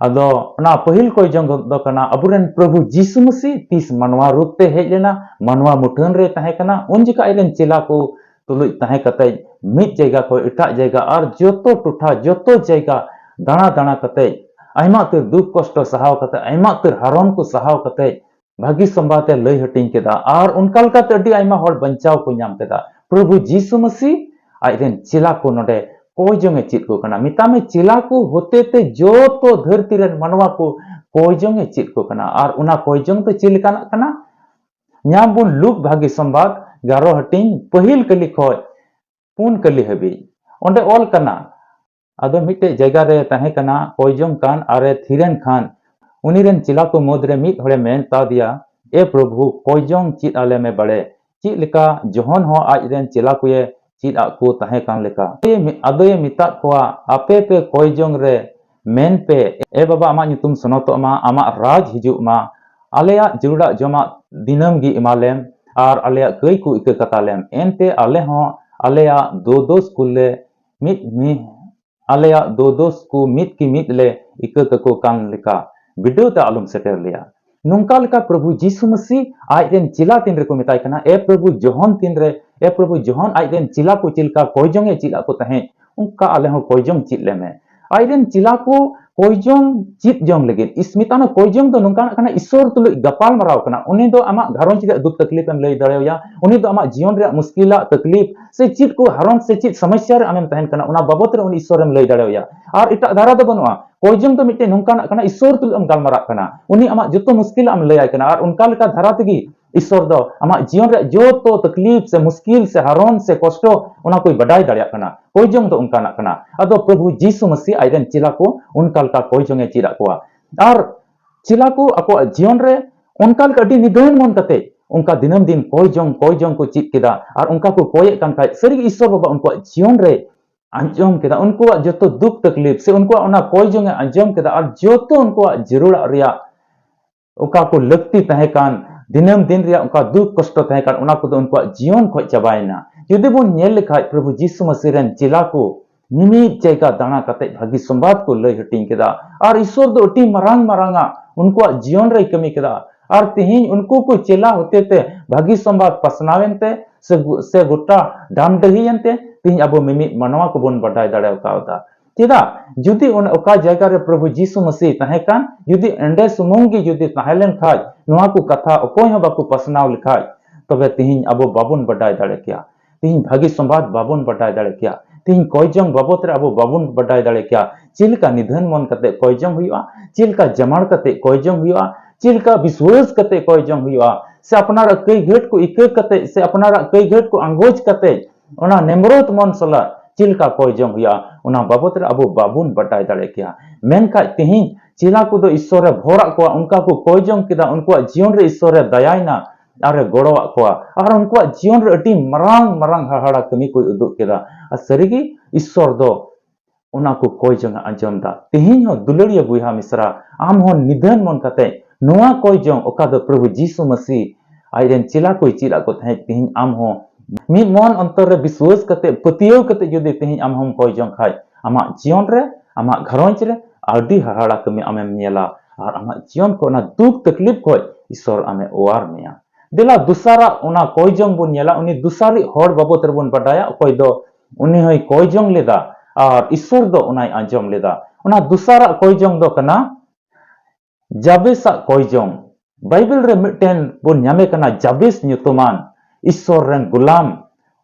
ᱟᱫᱚ ᱚᱱᱟ ᱯᱟᱹᱦᱤᱞ ᱠᱚᱭᱡᱚᱝ ᱫᱚ ᱠᱟᱱᱟ ᱟᱵᱚᱨᱮᱱ ᱯᱨᱚᱵᱷᱩ ᱡᱤᱥᱩ ᱢᱟᱹᱥᱤ ᱛᱤᱥ ᱢᱟᱱᱣᱟ ᱨᱩᱯ ᱛᱮ ᱦᱮᱡ ᱞᱮᱱᱟ, ᱢᱟᱱᱣᱟ ᱢᱩᱴᱷᱟᱹᱱ ᱨᱮ ᱛᱟᱦᱮᱸ ᱠᱟᱱᱟ, ᱩᱱ ᱡᱚᱠᱷᱟᱡ ᱟᱡ ᱨᱮᱱ ᱪᱮᱞᱟ ᱠᱚ ᱛᱩᱞᱩᱡ ᱛᱟᱦᱮᱸ ᱠᱟᱛᱮ ᱢᱤᱫ ᱡᱟᱭᱜᱟ ᱠᱷᱚᱱ ᱮᱴᱟᱜ ᱡᱟᱭᱜᱟ ᱟᱨ ᱡᱚᱛᱚ ᱴᱚᱴᱷᱟ, ᱡᱚᱛᱚ ᱡᱟᱭᱜᱟ ᱫᱟᱬᱟ ᱫᱟᱬᱟ ᱠᱟᱛᱮ ᱟᱭᱢᱟ ᱩᱛᱟᱹᱨ ᱫᱩᱠ ᱠᱚᱥᱴᱚ ᱥᱟᱦᱟᱣ ᱠᱟᱛᱮ, ᱟᱭᱢᱟ ᱩᱛᱟᱹᱨ ᱦᱟᱨᱚᱱ ᱠᱚ ᱥᱟᱦᱟᱣ ᱠᱟᱛᱮ ᱵᱷᱟᱹᱜᱤ ᱥᱚᱢᱵᱟᱫ ᱮ ᱞᱟᱹᱭ ᱦᱟᱹᱴᱤᱧ ᱠᱮᱫᱟ ᱟᱨ ᱚᱱᱠᱟ ᱞᱮᱠᱟᱛᱮ ᱟᱹᱰᱤ ᱟᱭᱢᱟ ᱦᱚᱲ ᱵᱟᱧᱪᱟᱣ ᱠᱚ ᱧᱟᱢ ᱠᱮᱫᱟ᱾ ᱯᱨᱚᱵᱷᱩ ᱡᱤᱥᱩ ᱢᱟᱹᱥᱤ ᱟᱡ ᱨᱮᱱ ᱪᱮᱞᱟ ᱠᱚ ᱱᱚᱰᱮ ᱠᱚᱭ ᱡᱚᱝ ᱮ ᱪᱮᱫ ᱠᱚ ᱠᱟᱱᱟ᱾ ᱢᱮᱛᱟᱜ ᱢᱮ, ᱪᱮᱞᱟ ᱠᱚ ᱦᱚᱛᱮ ᱛᱮ ᱡᱚᱛᱚ ᱫᱷᱟᱹᱨᱛᱤ ᱨᱮᱱ ᱢᱟᱱᱣᱟ ᱠᱚ ᱠᱚᱭ ᱡᱚᱝ ᱮ ᱪᱮᱫ ᱠᱚ ᱠᱟᱱᱟ᱾ ᱟᱨ ᱚᱱᱟ ᱠᱚᱭ ᱡᱚᱝ ᱫᱚ ᱪᱮᱫ ᱞᱮᱠᱟᱱᱟᱜ ᱠᱟᱱᱟ? ᱧᱟᱢ ᱵᱚᱱ ᱞᱩᱠ ᱵᱷᱟᱹᱜᱤ ᱥᱚᱢᱵᱟᱫ ᱜᱟᱨᱚ ᱦᱟᱹᱴᱤᱧ ᱯᱟᱹᱦᱤᱞ ᱠᱟᱹᱞᱤ ᱠᱷᱚᱡ ᱯᱩᱱ ᱠᱟᱹᱞᱤ ᱦᱟᱹᱵᱤᱡ᱾ ᱚᱸᱰᱮ ᱚᱞ ᱠᱟᱱᱟ, ᱟᱫᱚ ᱢᱤᱫᱴᱮᱡ ᱡᱟᱭᱜᱟ ᱨᱮ ᱛᱟᱦᱮᱸ ᱠᱟᱱᱟ, ᱠᱚᱭ ᱡᱚᱝ ᱠᱟᱱ ᱟᱨᱮ ᱛᱷᱤᱨᱮᱱ ᱠᱷᱟᱱ, ᱩᱱᱤ ᱨᱮᱱ ᱪᱮᱞᱟ ᱠᱚ ᱢᱩᱫᱽ ᱨᱮ ᱢᱤᱫ ᱦᱚᱲᱮ ᱢᱮᱱ ᱛᱟᱫᱮᱭᱟ, "ᱮ ᱯᱨᱚᱵᱷᱩ, ᱠᱚᱭ ᱡᱚᱝ ᱪᱮᱫ ᱟᱞᱮ ᱢᱮ ᱵᱟᱲᱮ, ᱪᱮᱫ ᱞᱮᱠᱟ ᱡᱚᱦᱚᱱ ᱦᱚᱸ ᱟᱡ ᱨᱮᱱ ᱪᱮᱞᱟ ᱠᱚᱭᱮ ᱪᱮᱫ ᱟᱫ ᱠᱚ ᱛᱟᱦᱮᱸ ᱠᱟᱱ ᱞᱮᱠᱟ?" ᱟᱫᱚᱭᱮ ᱢᱮᱛᱟᱫ ᱠᱚᱣᱟ, "ᱟᱯᱮ ᱯᱮ ᱠᱚᱭ ᱡᱚᱝ ᱨᱮ ᱢᱮᱱ ᱯᱮ, 'ᱮ ᱵᱟᱵᱟ, ᱟᱢᱟᱜ ᱧᱩᱛᱩᱢ ᱥᱚᱱᱚᱛᱚᱜ ᱢᱟ, ᱟᱢᱟᱜ ᱨᱟᱡᱽ ᱦᱤᱡᱩᱜ ᱢᱟ, ᱟᱞᱮᱭᱟᱜ ᱡᱟᱹᱨᱩᱲᱟᱜ ᱡᱚᱢᱟᱜ ᱫᱤᱱᱟᱹᱢ ᱜᱮ ᱮᱢᱟ ᱞᱮᱢ, ᱟᱨ ᱟᱞᱮᱭᱟᱜ ᱠᱟᱹᱭ ᱠᱚ ᱤᱠᱟᱹ ᱠᱟᱛᱟ ᱞᱮᱢ, ᱮᱱᱛᱮ ᱟᱞᱮ ᱦᱚᱸ ᱟᱞᱮᱭᱟᱜ ᱫᱳᱫᱳᱥ ᱠᱚ ᱞᱮ ᱢᱤᱫ ᱢᱤ-, ᱟᱞᱮᱭᱟᱜ ᱫᱳᱫᱳᱥ ᱠᱚ ᱢᱤᱫ ᱠᱤ ᱢᱤᱫ ᱞᱮ ᱤᱠᱟᱹ ᱠᱟᱠᱚ ᱠᱟᱱ ᱞᱮᱠᱟ, ᱵᱤᱰᱟᱹᱣ ᱛᱮ ᱟᱞᱚᱢ ᱥᱮᱴᱮᱨ ᱞᱮᱭᱟ᱾ ᱱᱚᱝᱠᱟ ᱞᱮᱠᱟ ᱯᱨᱚᱵᱷᱩ ᱡᱤᱥᱩ ᱢᱟᱹᱥᱤ ᱟᱡ ᱨᱮᱱ ᱪᱮᱞᱟ ᱛᱤᱱ ᱨᱮᱠᱚ ᱢᱮᱛᱟᱭ ᱠᱟᱱᱟ, "ᱮ ᱯᱨᱚᱵᱷᱩ, ᱡᱚᱦᱚᱱ ᱛᱤᱱ ᱨᱮ, ᱮ ᱯᱨᱚᱵᱷᱩ, ᱡᱚᱦᱚᱱ ᱟᱡ ᱨᱮᱱ ᱪᱮᱞᱟ ᱠᱚ ᱪᱮᱫ ᱞᱮᱠᱟ ᱠᱚᱭᱡᱚᱝ ᱮ ᱪᱮᱫ ᱟᱫ ᱠᱚ ᱛᱟᱦᱮᱸᱫ, ᱚᱱᱠᱟ ᱟᱞᱮ ᱦᱚᱸ ᱠᱚᱭᱡᱚᱝ ᱪᱮᱫ ᱞᱮ ᱢᱮ᱾" ᱟᱡ ᱨᱮᱱ ᱪᱮᱞᱟ ᱠᱚ ᱠᱚᱭᱡᱚᱝ ᱪᱮᱫ ᱡᱚᱝ ᱞᱟᱹᱜᱤᱫ᱾ ᱤᱥ-, ᱢᱮᱛᱟᱜ ᱢᱮ, ᱠᱚᱭᱡᱚᱝ ᱫᱚ ᱱᱚᱝᱠᱟᱱᱟᱜ ᱠᱟᱱᱟ, ᱤᱥᱚᱨ ᱛᱩᱞᱩᱡ ᱜᱟᱯᱟᱞ ᱢᱟᱨᱟᱣ ᱠᱟᱱᱟ᱾ ᱩᱱᱤ ᱫᱚ ᱟᱢᱟᱜ ᱜᱷᱟᱨᱚᱸᱡᱽ ᱨᱮᱭᱟᱜ ᱫᱩᱠ ᱛᱟᱠᱞᱤᱯ ᱮᱢ ᱞᱟᱹᱭ ᱫᱟᱲᱮᱣᱟᱭᱟ, ᱩᱱᱤ ᱫᱚ ᱟᱢᱟᱜ ᱡᱤᱭᱚᱱ ᱨᱮᱭᱟᱜ ᱢᱩᱥᱠᱤᱞᱟᱜ ᱛᱟᱠᱞᱤᱯ ᱥᱮ ᱪᱮᱫ ᱠᱚ ᱦᱟᱨᱚᱱ ᱥᱮ ᱪᱮᱫ ᱥᱚᱢᱚᱥᱭᱟ ᱨᱮ ᱟᱢᱮᱢ ᱛᱟᱦᱮᱱ ᱠᱟᱱᱟ, ᱚᱱᱟ ᱵᱟᱵᱚᱛ ᱨᱮ ᱩᱱᱤ ᱤᱥᱚᱨᱮᱢ ᱞᱟᱹᱭ ᱫᱟᱲᱮᱣᱟᱭᱟ᱾ ᱟᱨ ᱮᱴᱟᱜ ᱫᱷᱟᱨᱟ ᱫᱚ ᱵᱟᱹᱱᱩᱜᱼᱟ᱾ ᱠᱚᱭᱡᱚᱝ ᱫᱚ ᱢᱤᱫᱴᱮᱱ ᱱᱚᱝᱠᱟᱱᱟᱜ ᱠᱟᱱᱟ, ᱤᱥᱚᱨ ᱛᱩᱞᱩᱡ ᱮᱢ ᱜᱟᱞᱢᱟᱨᱟᱜ ᱠᱟᱱᱟ᱾ ᱩᱱᱤ ᱟᱢᱟᱜ ᱡᱚᱛᱚ ᱢᱩᱥᱠᱤᱞᱟᱜ ᱮᱢ ᱞᱟᱹᱭᱟᱭ ᱠᱟᱱᱟ, ᱟᱨ ᱚᱱᱠᱟ ᱞᱮᱠᱟ ᱫᱷᱟᱨᱟ ᱛᱮᱜᱮ ᱤᱥᱚᱨ ᱫᱚ ᱟᱢᱟᱜ ᱡᱤᱭᱚᱱ ᱨᱮᱭᱟᱜ ᱡᱚᱛᱚ ᱛᱟᱠᱞᱤᱯ ᱥᱮ ᱢᱩᱥᱠᱤᱞ ᱥᱮ ᱦᱟᱨᱚᱱ ᱥᱮ ᱠᱚᱥᱴᱚ, ᱚᱱᱟ ᱠᱚᱭ ᱵᱟᱰᱟᱭ ᱫᱟᱲᱮᱭᱟᱜ ᱠᱟᱱᱟ᱾ ᱠᱚᱭᱡᱚᱝ ᱫᱚ ᱚᱱᱠᱟᱱᱟᱜ ᱠᱟᱱᱟ᱾ ᱟᱫᱚ ᱯᱨᱚᱵᱷᱩ ᱡᱤᱥᱩ ᱢᱟᱹᱥᱤ ᱟᱡ ᱨᱮᱱ ᱪᱮᱞᱟ ᱠᱚ ᱚᱱᱠᱟ ᱞᱮᱠᱟ ᱠᱚᱭᱡᱚᱝ ᱮ ᱪᱮᱫ ᱟᱫ ᱠᱚᱣᱟ᱾ ᱟᱨ ᱪᱮᱞᱟ ᱠᱚ ᱟᱠᱚᱣᱟᱜ ᱡᱤᱭᱚᱱ ᱨᱮ ᱚᱱᱠᱟ ᱞᱮᱠᱟ ᱟᱹᱰᱤ ᱱᱤᱫᱷᱟᱹᱱ ᱢᱚᱱ ᱠᱟᱛᱮ ᱚᱱᱠᱟ ᱫᱤᱱᱟᱹᱢ ᱫᱤᱱ ᱠᱚᱭᱡᱚᱝ, ᱠᱚᱭᱡᱚᱝ ᱠᱚ ᱪᱮᱫ ᱠᱮᱫᱟ᱾ ᱟᱨ ᱚᱱᱠᱟ ᱠᱚ ᱠᱚᱭᱮᱫ ᱠᱟᱱ ᱠᱷᱟᱡ, ᱥᱟᱹᱨᱤᱜᱮ ᱤᱥᱚᱨ ᱵᱟᱵᱟ ᱩᱱᱠᱩᱣᱟᱜ ᱡᱤᱭᱚᱱ ᱨᱮ ᱟᱸᱡᱚᱢ ᱠᱮᱫᱟ, ᱩᱱᱠᱩᱣᱟᱜ ᱡᱚᱛᱚ ᱫᱩᱠ ᱛᱟᱠᱞᱤᱯ ᱥᱮ ᱩᱱᱠᱩᱣᱟᱜ ᱚᱱᱟ ᱠᱚᱭ ᱡᱚᱝ ᱮ ᱟᱸᱡᱚᱢ ᱠᱮᱫᱟ, ᱟᱨ ᱡᱚᱛᱚ ᱩᱱᱠᱩᱣᱟᱜ ᱡᱟᱹᱨᱩᱲᱟᱜ ᱨᱮᱭᱟᱜ ᱚᱠᱟ ᱠᱚ ᱞᱟᱹᱠᱛᱤ ᱛᱟᱦᱮᱸ ᱠᱟᱱ, ᱫᱤᱱᱟᱹᱢ ᱫᱤᱱ ᱨᱮᱭᱟᱜ ᱚᱠᱟ ᱫᱩᱠ ᱠᱚᱥᱴᱚ ᱛᱟᱦᱮᱸ ᱠᱟᱱ, ᱚᱱᱟ ᱠᱚᱫᱚ ᱩᱱᱠᱩᱣᱟᱜ ᱡᱤᱭᱚᱱ ᱠᱷᱚᱱ ᱪᱟᱵᱟᱭᱮᱱᱟ᱾ ᱡᱩᱫᱤ ᱵᱚᱱ ᱧᱮᱞ ᱞᱮᱠᱷᱟᱡ, ᱯᱨᱚᱵᱷᱩ ᱡᱤᱥᱩ ᱢᱟᱹᱥᱤ ᱨᱮᱱ ᱪᱮᱞᱟ ᱠᱚ ᱢᱤᱢᱤᱫ ᱡᱟᱭᱜᱟ ᱫᱟᱬᱟ ᱠᱟᱛᱮ ᱵᱷᱟᱹᱜᱤ ᱥᱚᱢᱵᱟᱫ ᱠᱚ ᱞᱟᱹᱭ ᱦᱟᱹᱴᱤᱧ ᱠᱮᱫᱟ, ᱟᱨ ᱤᱥᱚᱨ ᱫᱚ ᱟᱹᱰᱤ ᱢᱟᱨᱟᱝ ᱢᱟᱨᱟᱝ ᱟᱜ ᱩᱱᱠᱩᱣᱟᱜ ᱡᱤᱭᱚᱱ ᱨᱮᱭ ᱠᱟᱹᱢᱤ ᱠᱮᱫᱟ᱾ ᱟᱨ ᱛᱮᱦᱮᱧ ᱩᱱᱠᱩ ᱠᱚ ᱪᱮᱞᱟ ᱦᱚᱛᱮᱛᱮ ᱵᱷᱟᱹᱜᱤ ᱥᱚᱢᱵᱟᱫ ᱯᱟᱥᱱᱟᱣ ᱮᱱᱛᱮ, ᱥᱮ ᱜᱚ-, ᱥᱮ ᱜᱚᱴᱟ ᱰᱟᱢᱰᱟᱹᱦᱤ ᱮᱱᱛᱮ, ᱛᱮᱦᱮᱧ ᱟᱵᱚ ᱢᱤᱢᱤᱫ ᱢᱟᱱᱣᱟ ᱠᱚᱵᱚᱱ ᱵᱟᱰᱟᱭ ᱫᱟᱲᱮ ᱠᱟᱣᱫᱟ᱾ ᱪᱮᱫᱟᱜ? ᱡᱩᱫᱤ ᱚᱱ-, ᱚᱠᱟ ᱡᱟᱭᱜᱟ ᱨᱮ ᱯᱨᱚᱵᱷᱩ ᱡᱤᱥᱩ ᱢᱟᱹᱥᱤ ᱛᱟᱦᱮᱸ ᱠᱟᱱ, ᱡᱩᱫᱤ ᱚᱸᱰᱮ ᱥᱩᱢᱩᱝ ᱜᱮ ᱡᱩᱫᱤ ᱛᱟᱦᱮᱸ ᱞᱮᱱ ᱠᱷᱟᱡ, ᱱᱚᱣᱟ ᱠᱚ ᱠᱟᱛᱷᱟ ᱚᱠᱚᱭ ᱦᱚᱸ ᱵᱟᱠᱚ ᱯᱟᱥᱱᱟᱣ ᱞᱮᱠᱷᱟᱡ, ᱛᱚᱵᱮ ᱛᱮᱦᱮᱧ ᱟᱵᱚ ᱵᱟᱵᱚᱱ ᱵᱟᱰᱟᱭ ᱫᱟᱲᱮ ᱠᱮᱭᱟ᱾ ᱛᱮᱦᱮᱧ ᱵᱷᱟᱹᱜᱤ ᱥᱚᱢᱵᱟᱫ ᱵᱟᱵᱚᱱ ᱵᱟᱰᱟᱭ ᱫᱟᱲᱮ ᱠᱮᱭᱟ᱾ ᱛᱮᱦᱮᱧ ᱠᱚᱭᱡᱚᱝ ᱵᱟᱵᱚᱛ ᱨᱮ ᱟᱵᱚ ᱵᱟᱵᱚᱱ ᱵᱟᱰᱟᱭ ᱫᱟᱲᱮ ᱠᱮᱭᱟ᱾ ᱪᱮᱫ ᱞᱮᱠᱟ ᱱᱤᱫᱷᱟᱹᱱ ᱢᱚᱱ ᱠᱟᱛᱮ ᱠᱚᱭᱡᱚᱝ ᱦᱩᱭᱩᱜᱼᱟ, ᱪᱮᱫ ᱞᱮᱠᱟ ᱡᱟᱢᱟᱲ ᱠᱟᱛᱮ ᱠᱚᱭᱡᱚᱝ ᱦᱩᱭᱩᱜᱼᱟ, ᱪᱮᱫ ᱞᱮᱠᱟ ᱵᱤᱥᱣᱟᱹᱥ ᱠᱟᱛᱮ ᱠᱚᱭᱡᱚᱝ ᱦᱩᱭᱩᱜᱼᱟ, ᱥᱮ ᱟᱯᱱᱟᱨᱟᱜ ᱠᱟᱹᱭ ᱜᱷᱟᱹᱴ ᱠᱚ ᱤᱠᱟᱹ ᱠᱟᱛᱮ, ᱥᱮ ᱟᱯᱱᱟᱨᱟᱜ ᱠᱟᱹᱭ ᱜᱷᱟᱹᱴ ᱠᱚ ᱟᱸᱜᱚᱪ ᱠᱟᱛᱮ ᱚᱱᱟ ᱱᱮᱢᱨᱚᱛ ᱢᱚᱱ ᱥᱟᱞᱟᱜ ᱪᱮᱫ ᱞᱮᱠᱟ ᱠᱚᱭ ᱡᱚᱝ ᱦᱩᱭᱩᱜᱼᱟ, ᱚᱱᱟ ᱵᱟᱵᱚᱛ ᱨᱮ ᱟᱵᱚ ᱵᱟᱵᱚᱱ ᱵᱟᱰᱟᱭ ᱫᱟᱲᱮ ᱠᱮᱭᱟ᱾ ᱢᱮᱱᱠᱷᱟᱡ ᱛᱮᱦᱮᱧ ᱪᱮᱞᱟ ᱠᱚᱫᱚ ᱤᱥᱥᱚᱨᱮ ᱵᱷᱚᱨᱟᱜ ᱠᱚᱣᱟ, ᱚᱱᱠᱟ ᱠᱚ ᱠᱚᱭ ᱡᱚᱝ ᱠᱮᱫᱟ, ᱩᱱᱠᱩᱣᱟᱜ ᱡᱤᱭᱚᱱ ᱨᱮ ᱤᱥᱥᱚᱨᱮ ᱫᱟᱭᱟᱭᱮᱱᱟ ᱟᱨᱮ ᱜᱚᱲᱚᱣᱟᱜ ᱠᱚᱣᱟ᱾ ᱟᱨ ᱩᱱᱠᱩᱣᱟᱜ ᱡᱤᱭᱚᱱ ᱨᱮ ᱟᱹᱰᱤ ᱢᱟᱨᱟᱝ ᱢᱟᱨᱟᱝ ᱦᱟᱦᱟᱲᱟ ᱠᱟᱹᱢᱤ ᱠᱚᱭ ᱩᱫᱩᱜ ᱠᱮᱫᱟ᱾ ᱟᱨ ᱥᱟᱹᱨᱤᱜᱮ ᱤᱥᱥᱚᱨ ᱫᱚ ᱚᱱᱟ ᱠᱚ ᱠᱚᱭ ᱡᱚᱝ ᱮ ᱟᱸᱡᱚᱢ ᱫᱟ᱾ ᱛᱮᱦᱮᱧ ᱦᱚᱸ ᱫᱩᱞᱟᱹᱲᱤᱭᱟᱹ ᱵᱚᱭᱦᱟ ᱢᱤᱥᱨᱟ, ᱟᱢ ᱦᱚᱸ ᱱᱤᱫᱷᱟᱹᱱ ᱢᱚᱱ ᱠᱟᱛᱮ ᱱᱚᱣᱟ ᱠᱚᱭ ᱡᱚᱝ, ᱚᱠᱟ ᱫᱚ ᱯᱨᱚᱵᱷᱩ ᱡᱤᱥᱩ ᱢᱟᱹᱥᱤ ᱟᱡ ᱨᱮᱱ ᱪᱮᱞᱟ ᱠᱚᱭ ᱪᱮᱫ ᱟᱫ ᱠᱚ ᱛᱟᱦᱮᱸᱫ, ᱛᱮᱦᱮᱧ ᱟᱢ ᱦᱚᱸ ᱢᱤᱫ ᱢᱚᱱ ᱚᱱᱛᱚᱨ ᱨᱮ ᱵᱤᱥᱣᱟᱹᱥ ᱠᱟᱛᱮ, ᱯᱟᱹᱛᱭᱟᱹᱣ ᱠᱟᱛᱮ ᱡᱩᱫᱤ ᱛᱮᱦᱮᱧ ᱟᱢ ᱦᱚᱸᱢ ᱠᱚᱭ ᱡᱚᱝ ᱠᱷᱟᱡ, ᱟᱢᱟᱜ ᱡᱤᱭᱚᱱ ᱨᱮ, ᱟᱢᱟᱜ ᱜᱷᱟᱨᱚᱸᱡᱽ ᱨᱮ ᱟᱹᱰᱤ ᱦᱟᱦᱟᱲᱟ ᱠᱟᱹᱢᱤ ᱟᱢᱮᱢ ᱧᱮᱞᱟ᱾ ᱟᱨ ᱟᱢᱟᱜ ᱡᱤᱭᱚᱱ ᱠᱷᱚᱱ ᱚᱱᱟ ᱫᱩᱠ ᱛᱟᱠᱞᱤᱯ ᱠᱷᱚᱱ ᱤᱥᱚᱨ ᱟᱢᱮ ᱚᱣᱟᱨ ᱢᱮᱭᱟ᱾ ᱫᱮᱞᱟ ᱫᱚᱥᱟᱨᱟᱜ ᱚᱱᱟ ᱠᱚᱭ ᱡᱚᱝ ᱵᱚᱱ ᱧᱮᱞᱟ᱾ ᱩᱱᱤ ᱫᱚᱥᱟᱨᱤᱡ ᱦᱚᱲ ᱵᱟᱵᱚᱛ ᱨᱮᱵᱚᱱ ᱵᱟᱰᱟᱭᱟ, ᱚᱠᱚᱭ ᱫᱚ ᱩᱱᱤ ᱦᱚᱸᱭ ᱠᱚᱭ ᱡᱚᱝ ᱞᱮᱫᱟ ᱟᱨ ᱤᱥᱚᱨ ᱫᱚ ᱚᱱᱟᱭ ᱟᱸᱡᱚᱢ ᱞᱮᱫᱟ᱾ ᱚᱱᱟ ᱫᱚᱥᱟᱨᱟᱜ ᱠᱚᱭ ᱡᱚᱝ ᱫᱚ ᱠᱟᱱᱟ ᱡᱟᱵᱮᱥᱟᱜ ᱠᱚᱭ ᱡᱚᱝ᱾ ᱵᱟᱭᱵᱮᱞ ᱨᱮ ᱢᱤᱫᱴᱮᱱ ᱵᱚᱱ ᱧᱟᱢᱮ ᱠᱟᱱᱟ, ᱡᱟᱵᱮᱥ ᱧᱩᱛᱩᱢᱟᱱ ᱤᱥᱚᱨ ᱨᱮᱱ ᱜᱩᱞᱟᱢ᱾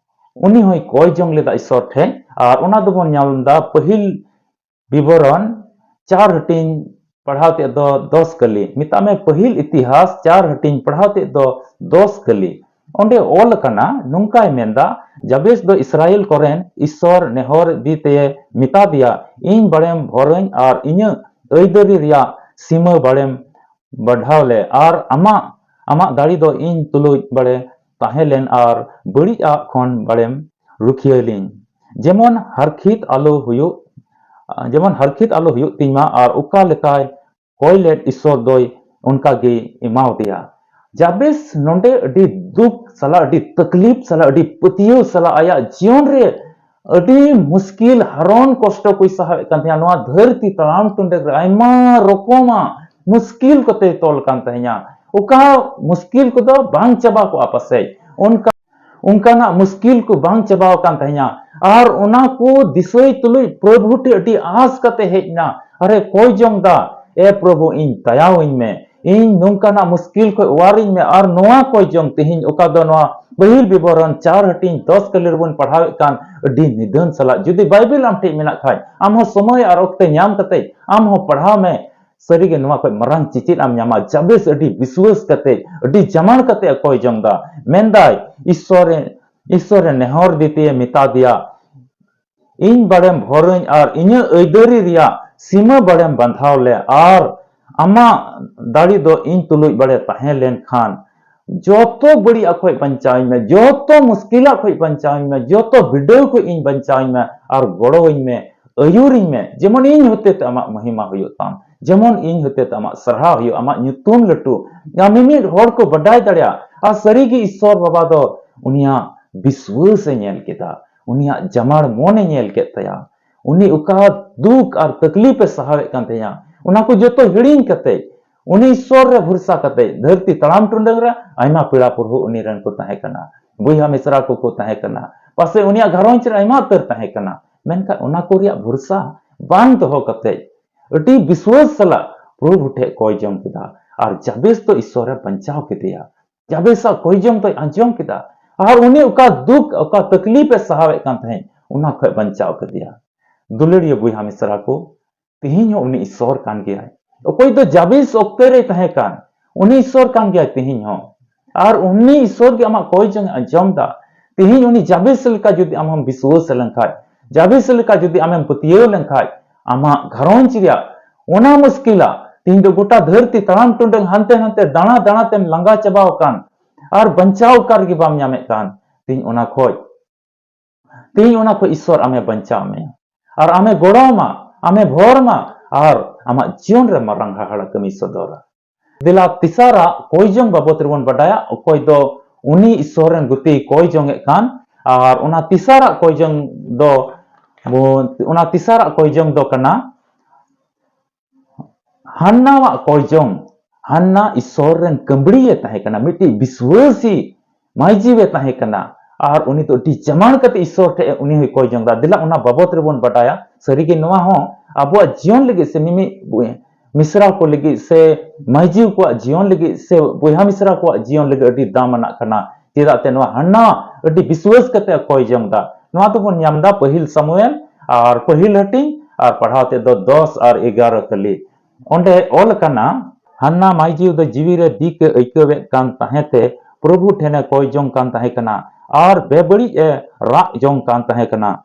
ᱩᱱᱤ ᱦᱚᱸᱭ ᱠᱚᱭ ᱡᱚᱝ ᱞᱮᱫᱟ ᱤᱥᱚᱨ ᱴᱷᱮᱱ, ᱟᱨ ᱚᱱᱟ ᱫᱚᱵᱚᱱ ᱧᱟᱢ ᱮᱫᱟ ᱯᱟᱹᱦᱤᱞ ᱵᱤᱵᱚᱨᱚᱱ ᱪᱟᱨ ᱦᱟᱹᱴᱤᱧ ᱯᱟᱲᱦᱟᱣ ᱛᱮᱫ ᱫᱚ ᱫᱚᱥ ᱠᱟᱹᱞᱤ᱾ ᱢᱮᱛᱟᱜ ᱢᱮ, ᱯᱟᱹᱦᱤᱞ ᱤᱛᱤᱦᱟᱥ ᱪᱟᱨ ᱦᱟᱹᱴᱤᱧ ᱯᱟᱲᱦᱟᱣ ᱛᱮᱫ ᱫᱚ ᱫᱚᱥ ᱠᱟᱹᱞᱤ᱾ ᱚᱸᱰᱮ ᱚᱞ ᱟᱠᱟᱱᱟ, ᱱᱚᱝᱠᱟᱭ ᱢᱮᱱᱫᱟ, ᱡᱟᱵᱮᱥ ᱫᱚ ᱤᱥᱨᱟᱭᱮᱞ ᱠᱚᱨᱮᱱ ᱤᱥᱚᱨ ᱱᱮᱦᱚᱨ ᱤᱫᱤ ᱛᱮᱭᱮ ᱢᱮᱛᱟ ᱫᱮᱭᱟ, ᱤᱧ ᱵᱟᱲᱮᱢ ᱵᱷᱚᱨᱟᱹᱧ ᱟᱨ ᱤᱧᱟᱹᱜ ᱟᱹᱭᱫᱟᱹᱨᱤ ᱨᱮᱭᱟᱜ ᱥᱤᱢᱟᱹ ᱵᱟᱲᱮᱢ ᱵᱟᱰᱷᱟᱣ ᱞᱮ, ᱟᱨ ᱟᱢᱟᱜ, ᱟᱢᱟᱜ ᱫᱟᱲᱮ ᱫᱚ ᱤᱧ ᱛᱩᱞᱩᱡ ᱵᱟᱲᱮ ᱛᱟᱦᱮᱸ ᱞᱮᱱ ᱟᱨ ᱵᱟᱹᱲᱤᱡ ᱟᱜ ᱠᱷᱚᱱ ᱵᱟᱲᱮᱢ ᱨᱩᱠᱷᱤᱭᱟᱹ ᱞᱤᱧ᱾ ᱡᱮᱢᱚᱱ ᱦᱟᱨᱠᱷᱤᱛ ᱟᱞᱚ ᱦᱩᱭᱩᱜ, ᱡᱮᱢᱚᱱ ᱦᱟᱨᱠᱷᱤᱛ ᱟᱞᱚ ᱦᱩᱭᱩᱜ ᱛᱤᱧ ᱢᱟ, ᱟᱨ ᱚᱠᱟ ᱞᱮᱠᱟᱭ ᱠᱚᱭ ᱞᱮᱫ ᱤᱥᱚᱨ ᱫᱚᱭ ᱚᱱᱠᱟ ᱜᱮ ᱮᱢᱟᱣᱟᱫᱮᱭᱟ᱾ ᱡᱟᱵᱮᱥ ᱱᱚᱰᱮ ᱟᱹᱰᱤ ᱫᱩᱠ ᱥᱟᱞᱟᱜ, ᱟᱹᱰᱤ ᱛᱟᱠᱞᱤᱯ ᱥᱟᱞᱟᱜ, ᱟᱹᱰᱤ ᱯᱟᱹᱛᱭᱟᱹᱣ ᱥᱟᱞᱟᱜ ᱟᱭᱟᱜ ᱡᱤᱭᱚᱱ ᱨᱮ ᱟᱹᱰᱤ ᱢᱩᱥᱠᱤᱞ ᱦᱟᱨᱚᱱ ᱠᱚᱥᱴᱚ ᱠᱚᱭ ᱥᱟᱦᱟᱣᱮᱫ ᱠᱟᱱ ᱛᱟᱦᱮᱸᱱᱟ᱾ ᱱᱚᱣᱟ ᱫᱷᱟᱹᱨᱛᱤ ᱛᱟᱲᱟᱢ ᱴᱩᱸᱰᱟᱹ ᱨᱮ ᱟᱭᱢᱟ ᱨᱚᱠᱚᱢᱟᱜ ᱢᱩᱥᱠᱤᱞ ᱠᱚᱛᱮᱭ ᱛᱚᱞ ᱠᱟᱱ ᱛᱟᱦᱮᱸᱱᱟ᱾ ᱚᱠᱟ ᱢᱩᱥᱠᱤᱞ ᱠᱚᱫᱚ ᱵᱟᱝ ᱪᱟᱵᱟ ᱠᱚᱜᱼᱟ ᱯᱟᱥᱮᱡ, ᱚᱱᱠᱟ, ᱚᱱᱠᱟᱱᱟᱜ ᱢᱩᱥᱠᱤᱞ ᱠᱚ ᱵᱟᱝ ᱪᱟᱵᱟᱣ ᱟᱠᱟᱱ ᱛᱟᱦᱮᱸᱱᱟ᱾ ᱟᱨ ᱚᱱᱟ ᱠᱚ ᱫᱤᱥᱟᱹᱭ ᱛᱩᱞᱩᱡ ᱯᱨᱚᱵᱷᱩ ᱴᱷᱮᱱ ᱟᱹᱰᱤ ᱟᱸᱥ ᱠᱟᱛᱮ ᱦᱮᱡ ᱮᱱᱟ᱾ ᱟᱨᱮ ᱠᱚᱭ ᱡᱚᱝ ᱫᱟ, ᱮ ᱯᱨᱚᱵᱷᱩ, ᱤᱧ ᱫᱟᱭᱟᱣᱟᱹᱧ ᱢᱮ, ᱤᱧ ᱱᱚᱝᱠᱟᱱᱟᱜ ᱢᱩᱥᱠᱤᱞ ᱠᱷᱚᱱ ᱚᱣᱟᱨᱤᱧ ᱢᱮ᱾ ᱟᱨ ᱱᱚᱣᱟ ᱠᱚᱭ ᱡᱚᱝ ᱛᱮᱦᱮᱧ ᱚᱠᱟ ᱫᱚ ᱱᱚᱣᱟ ᱯᱟᱹᱦᱤᱞ ᱵᱤᱵᱚᱨᱚᱱ ᱪᱟᱨ ᱦᱟᱹᱴᱤᱧ ᱫᱚᱥ ᱠᱟᱹᱞᱤ ᱨᱮᱵᱚᱱ ᱯᱟᱲᱦᱟᱣᱮᱫ ᱠᱟᱱ, ᱟᱹᱰᱤ ᱱᱤᱫᱷᱟᱹᱱ ᱥᱟᱞᱟᱜ ᱡᱩᱫᱤ ᱵᱟᱭᱵᱮᱞ ᱟᱢ ᱴᱷᱮᱱ ᱢᱮᱱᱟᱜ ᱠᱷᱟᱡ, ᱟᱢ ᱦᱚᱸ ᱥᱚᱢᱚᱭ ᱟᱨ ᱚᱠᱛᱮ ᱧᱟᱢ ᱠᱟᱛᱮ ᱟᱢ ᱦᱚᱸ ᱯᱟᱲᱦᱟᱣ ᱢᱮ᱾ ᱥᱟᱹᱨᱤᱜᱮ ᱱᱚᱣᱟ ᱠᱷᱚᱱ ᱢᱟᱨᱟᱝ ᱪᱮᱪᱮᱫ ᱟᱢ ᱧᱟᱢᱟ᱾ ᱡᱟᱵᱮᱥ ᱟᱹᱰᱤ ᱵᱤᱥᱣᱟᱹᱥ ᱠᱟᱛᱮ, ᱟᱹᱰᱤ ᱡᱟᱢᱟᱲ ᱠᱟᱛᱮ ᱮ ᱠᱚᱭ ᱡᱚᱝ ᱫᱟ᱾ ᱢᱮᱱᱫᱟᱭ, ᱤᱥᱥᱚᱨ ᱮ, ᱤᱥᱥᱚᱨ ᱮ ᱱᱮᱦᱚᱨ ᱫᱤᱛᱮ ᱢᱮᱛᱟ ᱫᱮᱭᱟ, ᱤᱧ ᱵᱟᱲᱮᱢ ᱵᱷᱚᱨᱟᱹᱧ ᱟᱨ ᱤᱧᱟᱹᱜ ᱟᱹᱭᱫᱟᱹᱨᱤ ᱨᱮᱭᱟᱜ ᱥᱤᱢᱟᱹ ᱵᱟᱲᱮᱢ ᱵᱟᱸᱫᱷᱟᱣ ᱞᱮ, ᱟᱨ ᱟᱢᱟᱜ ᱫᱟᱲᱮ ᱫᱚ ᱤᱧ ᱛᱩᱞᱩᱡ ᱵᱟᱲᱮ ᱛᱟᱦᱮᱸ ᱞᱮᱱᱠᱷᱟᱱ, ᱡᱚᱛᱚ ᱵᱟᱹᱲᱤᱡ ᱠᱷᱚᱱ ᱵᱟᱧᱪᱟᱣᱤᱧ ᱢᱮ, ᱡᱚᱛᱚ ᱢᱩᱥᱠᱤᱞᱟᱜ ᱠᱷᱚᱱ ᱵᱟᱧᱪᱟᱣᱤᱧ ᱢᱮ, ᱡᱚᱛᱚ ᱵᱤᱰᱟᱹᱣ ᱠᱷᱚᱱ ᱤᱧ ᱵᱟᱧᱪᱟᱣᱤᱧ ᱢᱮ ᱟᱨ ᱜᱚᱲᱚᱣᱟᱹᱧ ᱢᱮ, ᱟᱹᱭᱩᱨᱤᱧ ᱢᱮ, ᱡᱮᱢᱚᱱ ᱤᱧ ᱦᱚᱛᱮᱛᱮ ᱟᱢᱟᱜ ᱢᱚᱦᱤᱢᱟ ᱦᱩᱭᱩᱜ ᱛᱟᱢ, ᱡᱮᱢᱚᱱ ᱤᱧ ᱦᱚᱛᱮᱛᱮ ᱟᱢᱟᱜ ᱥᱟᱨᱦᱟᱣ ᱦᱩᱭᱩᱜ, ᱟᱢᱟᱜ ᱧᱩᱛᱩᱢ ᱞᱟᱹᱴᱩ, ᱟᱨ ᱢᱤᱢᱤᱫ ᱦᱚᱲ ᱠᱚ ᱵᱟᱰᱟᱭ ᱫᱟᱲᱮᱭᱟᱜ᱾ ᱟᱨ ᱥᱟᱹᱨᱤᱜᱮ ᱤᱥᱥᱚᱨ ᱵᱟᱵᱟ ᱫᱚ ᱩᱱᱤᱭᱟᱜ ᱵᱤᱥᱣᱟᱹᱥ ᱮ ᱧᱮᱞ ᱠᱮᱫᱟ, ᱩᱱᱤᱭᱟᱜ ᱡᱟᱢᱟᱲ ᱢᱚᱱᱮ ᱧᱮᱞ ᱠᱮᱫ ᱛᱟᱭᱟ, ᱩᱱᱤ ᱚᱠᱟ ᱫᱩᱠ ᱟᱨ ᱛᱟᱠᱞᱤᱯ ᱮ ᱥᱟᱦᱟᱣᱮᱫ ᱠᱟᱱ ᱛᱟᱦᱮᱸᱱᱟ, ᱚᱱᱟ ᱠᱚ ᱡᱚᱛᱚ ᱦᱤᱲᱤᱧ ᱠᱟᱛᱮ, ᱩᱱᱤ ᱤᱥᱥᱚᱨ ᱨᱮ ᱵᱷᱚᱨᱥᱟ ᱠᱟᱛᱮ, ᱫᱷᱟᱹᱨᱛᱤ ᱛᱟᱲᱟᱢ ᱴᱩᱰᱟᱹᱝ ᱨᱮ ᱟᱭᱢᱟ ᱯᱮᱲᱟ ᱯᱩᱨᱵᱷᱩ ᱩᱱᱤ ᱨᱮᱱ ᱠᱚ ᱛᱟᱦᱮᱸ ᱠᱟᱱᱟ, ᱵᱚᱭᱦᱟ ᱢᱤᱥᱨᱟ ᱠᱚᱠᱚ ᱛᱟᱦᱮᱸ ᱠᱟᱱᱟ, ᱯᱟᱥᱮ ᱩᱱᱤᱭᱟᱜ ᱜᱷᱟᱨᱚᱸᱡᱽ ᱨᱮ ᱟᱭᱢᱟ ᱩᱛᱟᱹᱨ ᱛᱟᱦᱮᱸ ᱠᱟᱱᱟ, ᱢᱮᱱᱠᱷᱟᱱ ᱚᱱᱟ ᱠᱚ ᱨᱮᱭᱟᱜ ᱵᱷᱚᱨᱥᱟ ᱵᱟᱝ ᱫᱚᱦᱚ ᱠᱟᱛᱮ ᱟᱹᱰᱤ ᱵᱤᱥᱣᱟᱥ ᱥᱟᱞᱟᱜ ᱯᱨᱚᱵᱷᱩ ᱴᱷᱮᱱ ᱠᱚᱭ ᱡᱚᱝ ᱠᱮᱫᱟ᱾ ᱟᱨ ᱡᱟᱵᱮᱥ ᱫᱚ ᱤᱥᱥᱚᱨᱮ ᱵᱟᱧᱪᱟᱣ ᱠᱮᱫᱮᱭᱟ᱾ ᱡᱟᱵᱮᱥᱟᱜ ᱠᱚᱭ ᱡᱚᱝ ᱫᱚᱭ ᱟᱸᱡᱚᱢ ᱠᱮᱫᱟ᱾ ᱟᱨ ᱩᱱᱤ ᱚᱠᱟ ᱫᱩᱠ, ᱚᱠᱟ ᱛᱟᱠᱞᱤᱯ ᱮ ᱥᱟᱦᱟᱣᱮᱫ ᱠᱟᱱ ᱛᱟᱦᱮᱸᱫ, ᱚᱱᱟ ᱠᱷᱚᱱ ᱵᱟᱧᱪᱟᱣ ᱠᱮᱫᱮᱭᱟ᱾ ᱫᱩᱞᱟᱹᱲᱤᱭᱟᱹ ᱵᱚᱭᱦᱟ ᱢᱤᱥᱨᱟ ᱠᱚ, ᱛᱮᱦᱮᱧ ᱦᱚᱸ ᱩᱱᱤ ᱤᱥᱥᱚᱨ ᱠᱟᱱ ᱜᱮᱭᱟᱭ᱾ ᱚᱠᱚᱭ ᱫᱚ ᱡᱟᱵᱮᱥ ᱚᱠᱛᱮ ᱨᱮᱭ ᱛᱟᱦᱮᱸ ᱠᱟᱱ, ᱩᱱᱤ ᱤᱥᱥᱚᱨ ᱠᱟᱱ ᱜᱮᱭᱟᱭ ᱛᱮᱦᱮᱧ ᱦᱚᱸ᱾ ᱟᱨ ᱩᱱᱤ ᱤᱥᱥᱚᱨ ᱜᱮ ᱟᱢᱟᱜ ᱠᱚᱭ ᱡᱚᱝ ᱮ ᱟᱸᱡᱚᱢ ᱫᱟ᱾ ᱛᱮᱦᱮᱧ ᱩᱱᱤ ᱡᱟᱵᱮᱥ ᱞᱮᱠᱟ ᱡᱩᱫᱤ ᱟᱢ ᱦᱚᱸᱢ ᱵᱤᱥᱣᱟᱹᱥ ᱞᱮᱱᱠᱷᱟᱡ, ᱡᱟᱵᱮᱥ ᱞᱮᱠᱟ ᱡᱩᱫᱤ ᱟᱢᱮᱢ ᱯᱟᱹᱛᱭᱟᱹᱣ ᱞᱮᱱᱠᱷᱟᱡ, ᱟᱢᱟᱜ ᱜᱷᱟᱨᱚᱸᱡᱽ ᱨᱮᱭᱟᱜ ᱚᱱᱟ ᱢᱩᱥᱠᱤᱞᱟ, ᱛᱮᱦᱮᱧ ᱫᱚ ᱜᱚᱴᱟ ᱫᱷᱟᱹᱨᱛᱤ ᱛᱟᱲᱟᱢ ᱴᱩᱰᱟᱹᱝ ᱦᱟᱱᱛᱮ ᱱᱟᱱᱛᱮ ᱫᱟᱬᱟ ᱫᱟᱬᱟ ᱛᱮᱢ ᱞᱟᱸᱜᱟ ᱪᱟᱵᱟᱣ ᱟᱠᱟᱱ, ᱟᱨ ᱵᱟᱧᱪᱟᱣ ᱚᱠᱟ ᱨᱮᱜᱮ ᱵᱟᱢ ᱧᱟᱢᱮᱫ ᱠᱟᱱ, ᱛᱮᱦᱮᱧ ᱚᱱᱟ ᱠᱷᱚᱡ ᱛᱮᱦᱮᱧ ᱚᱱᱟ ᱠᱷᱚᱱ ᱤᱥᱥᱚᱨ ᱟᱢᱮ ᱵᱟᱧᱪᱟᱣ ᱢᱮᱭᱟ, ᱟᱨ ᱟᱢᱮ ᱜᱚᱲᱚ ᱟᱢᱟ, ᱟᱢᱮ ᱵᱷᱚᱨ ᱟᱢᱟ, ᱟᱨ ᱟᱢᱟᱜ ᱡᱤᱭᱚᱱ ᱨᱮ ᱢᱟᱨᱟᱝ ᱦᱟᱦᱟᱲᱟ ᱠᱟᱹᱢᱤ ᱥᱚᱫᱚᱨᱟ᱾ ᱫᱮᱞᱟ ᱛᱮᱥᱟᱨᱟᱜ ᱠᱚᱭ ᱡᱚᱝ ᱵᱟᱵᱚᱛ ᱨᱮᱵᱚᱱ ᱵᱟᱰᱟᱭᱟ, ᱚᱠᱚᱭ ᱫᱚ ᱩᱱᱤ ᱤᱥᱥᱚᱨ ᱨᱮᱱ ᱜᱩᱛᱤᱭ ᱠᱚᱭ ᱡᱚᱝ ᱮᱫ ᱠᱟᱱ, ᱟᱨ ᱚᱱᱟ ᱛᱮᱥᱟᱨᱟᱜ ᱠᱚᱭ ᱡᱚᱝ ᱫᱚ, ᱚᱱᱟ ᱛᱮᱥᱟᱨᱟᱜ ᱠᱚᱭ ᱡᱚᱝ ᱫᱚ ᱠᱟᱱᱟ ᱦᱟᱱᱱᱟᱣᱟᱜ ᱠᱚᱭ ᱡᱚᱝ᱾ ᱦᱟᱱᱱᱟ ᱤᱥᱥᱚᱨ ᱨᱮᱱ ᱠᱟᱹᱢᱵᱲᱤᱭᱮ ᱛᱟᱦᱮᱸ ᱠᱟᱱᱟ, ᱢᱤᱫᱴᱤᱡ ᱵᱤᱥᱣᱟᱹᱥᱤ ᱢᱟᱹᱭᱡᱤᱣᱮ ᱛᱟᱦᱮᱸ ᱠᱟᱱᱟ᱾ ᱟᱨ ᱩᱱᱤ ᱫᱚ ᱟᱹᱰᱤ ᱡᱟᱢᱟᱱ ᱠᱟᱛᱮ ᱤᱥᱥᱚᱨ ᱴᱷᱮᱱ ᱩᱱᱤ ᱦᱚᱸᱭ ᱠᱚᱭ ᱡᱚᱝ ᱫᱟ᱾ ᱫᱮᱞᱟ ᱚᱱᱟ ᱵᱟᱵᱚᱛ ᱨᱮᱵᱚᱱ ᱵᱟᱰᱟᱭᱟ᱾ ᱥᱟᱹᱨᱤᱜᱮ ᱱᱚᱣᱟ ᱦᱚᱸ ᱟᱵᱚᱣᱟᱜ ᱡᱤᱭᱚᱱ ᱞᱟᱹᱜᱤᱫ ᱥᱮ ᱢᱤᱢᱤᱫ ᱵᱚᱭ-, ᱢᱤᱥᱨᱟ ᱠᱚ ᱞᱟᱹᱜᱤᱫ ᱥᱮ ᱢᱟᱹᱭᱡᱤᱣ ᱠᱚᱣᱟᱜ ᱡᱤᱭᱚᱱ ᱞᱟᱹᱜᱤᱫ ᱥᱮ ᱵᱚᱭᱦᱟ ᱢᱤᱥᱨᱟ ᱠᱚᱣᱟᱜ ᱡᱤᱭᱚᱱ ᱞᱟᱹᱜᱤᱫ ᱟᱹᱰᱤ ᱫᱟᱢ ᱟᱱᱟᱜ ᱠᱟᱱᱟ᱾ ᱪᱮᱫᱟᱜ ᱛᱮ ᱱᱚᱣᱟ ᱦᱟᱱᱱᱟ ᱟᱹᱰᱤ ᱵᱤᱥᱣᱟᱹᱥ ᱠᱟᱛᱮ ᱠᱚᱭ ᱡᱚᱝ ᱫᱟ᱾ ᱱᱚᱣᱟ ᱫᱚᱵᱚᱱ ᱧᱟᱢ ᱫᱟ ᱯᱟᱹᱦᱤᱞ ᱥᱟᱢᱩᱭᱮᱞ ᱟᱨ ᱯᱟᱹᱦᱤᱞ ᱦᱟᱹᱴᱤᱧ ᱟᱨ ᱯᱟᱲᱦᱟᱣ ᱛᱮᱫ ᱫᱚ ᱫᱚᱥ ᱟᱨ ᱮᱜᱟᱨᱚ ᱠᱷᱟᱹᱞᱤ᱾ ᱚᱸᱰᱮ ᱚᱞ ᱟᱠᱟᱱᱟ, ᱦᱟᱱᱱᱟ ᱢᱟᱹᱭᱡᱤᱣ ᱫᱚ ᱡᱤᱣᱤ ᱨᱮ ᱫᱤᱠ ᱮ ᱟᱹᱭᱠᱟᱹᱣᱮᱫ ᱠᱟᱱ ᱛᱟᱦᱮᱸ ᱛᱮ ᱯᱨᱚᱵᱷᱩ ᱴᱷᱮᱱᱮ ᱠᱚᱭ ᱡᱚᱝ ᱠᱟᱱ ᱛᱟᱦᱮᱸ ᱠᱟᱱᱟ ᱟᱨ ᱵᱮᱵᱟᱹᱲᱤᱡ ᱮ ᱨᱟᱜ ᱡᱚᱝ ᱠᱟᱱ ᱛᱟᱦᱮᱸ ᱠᱟᱱᱟ᱾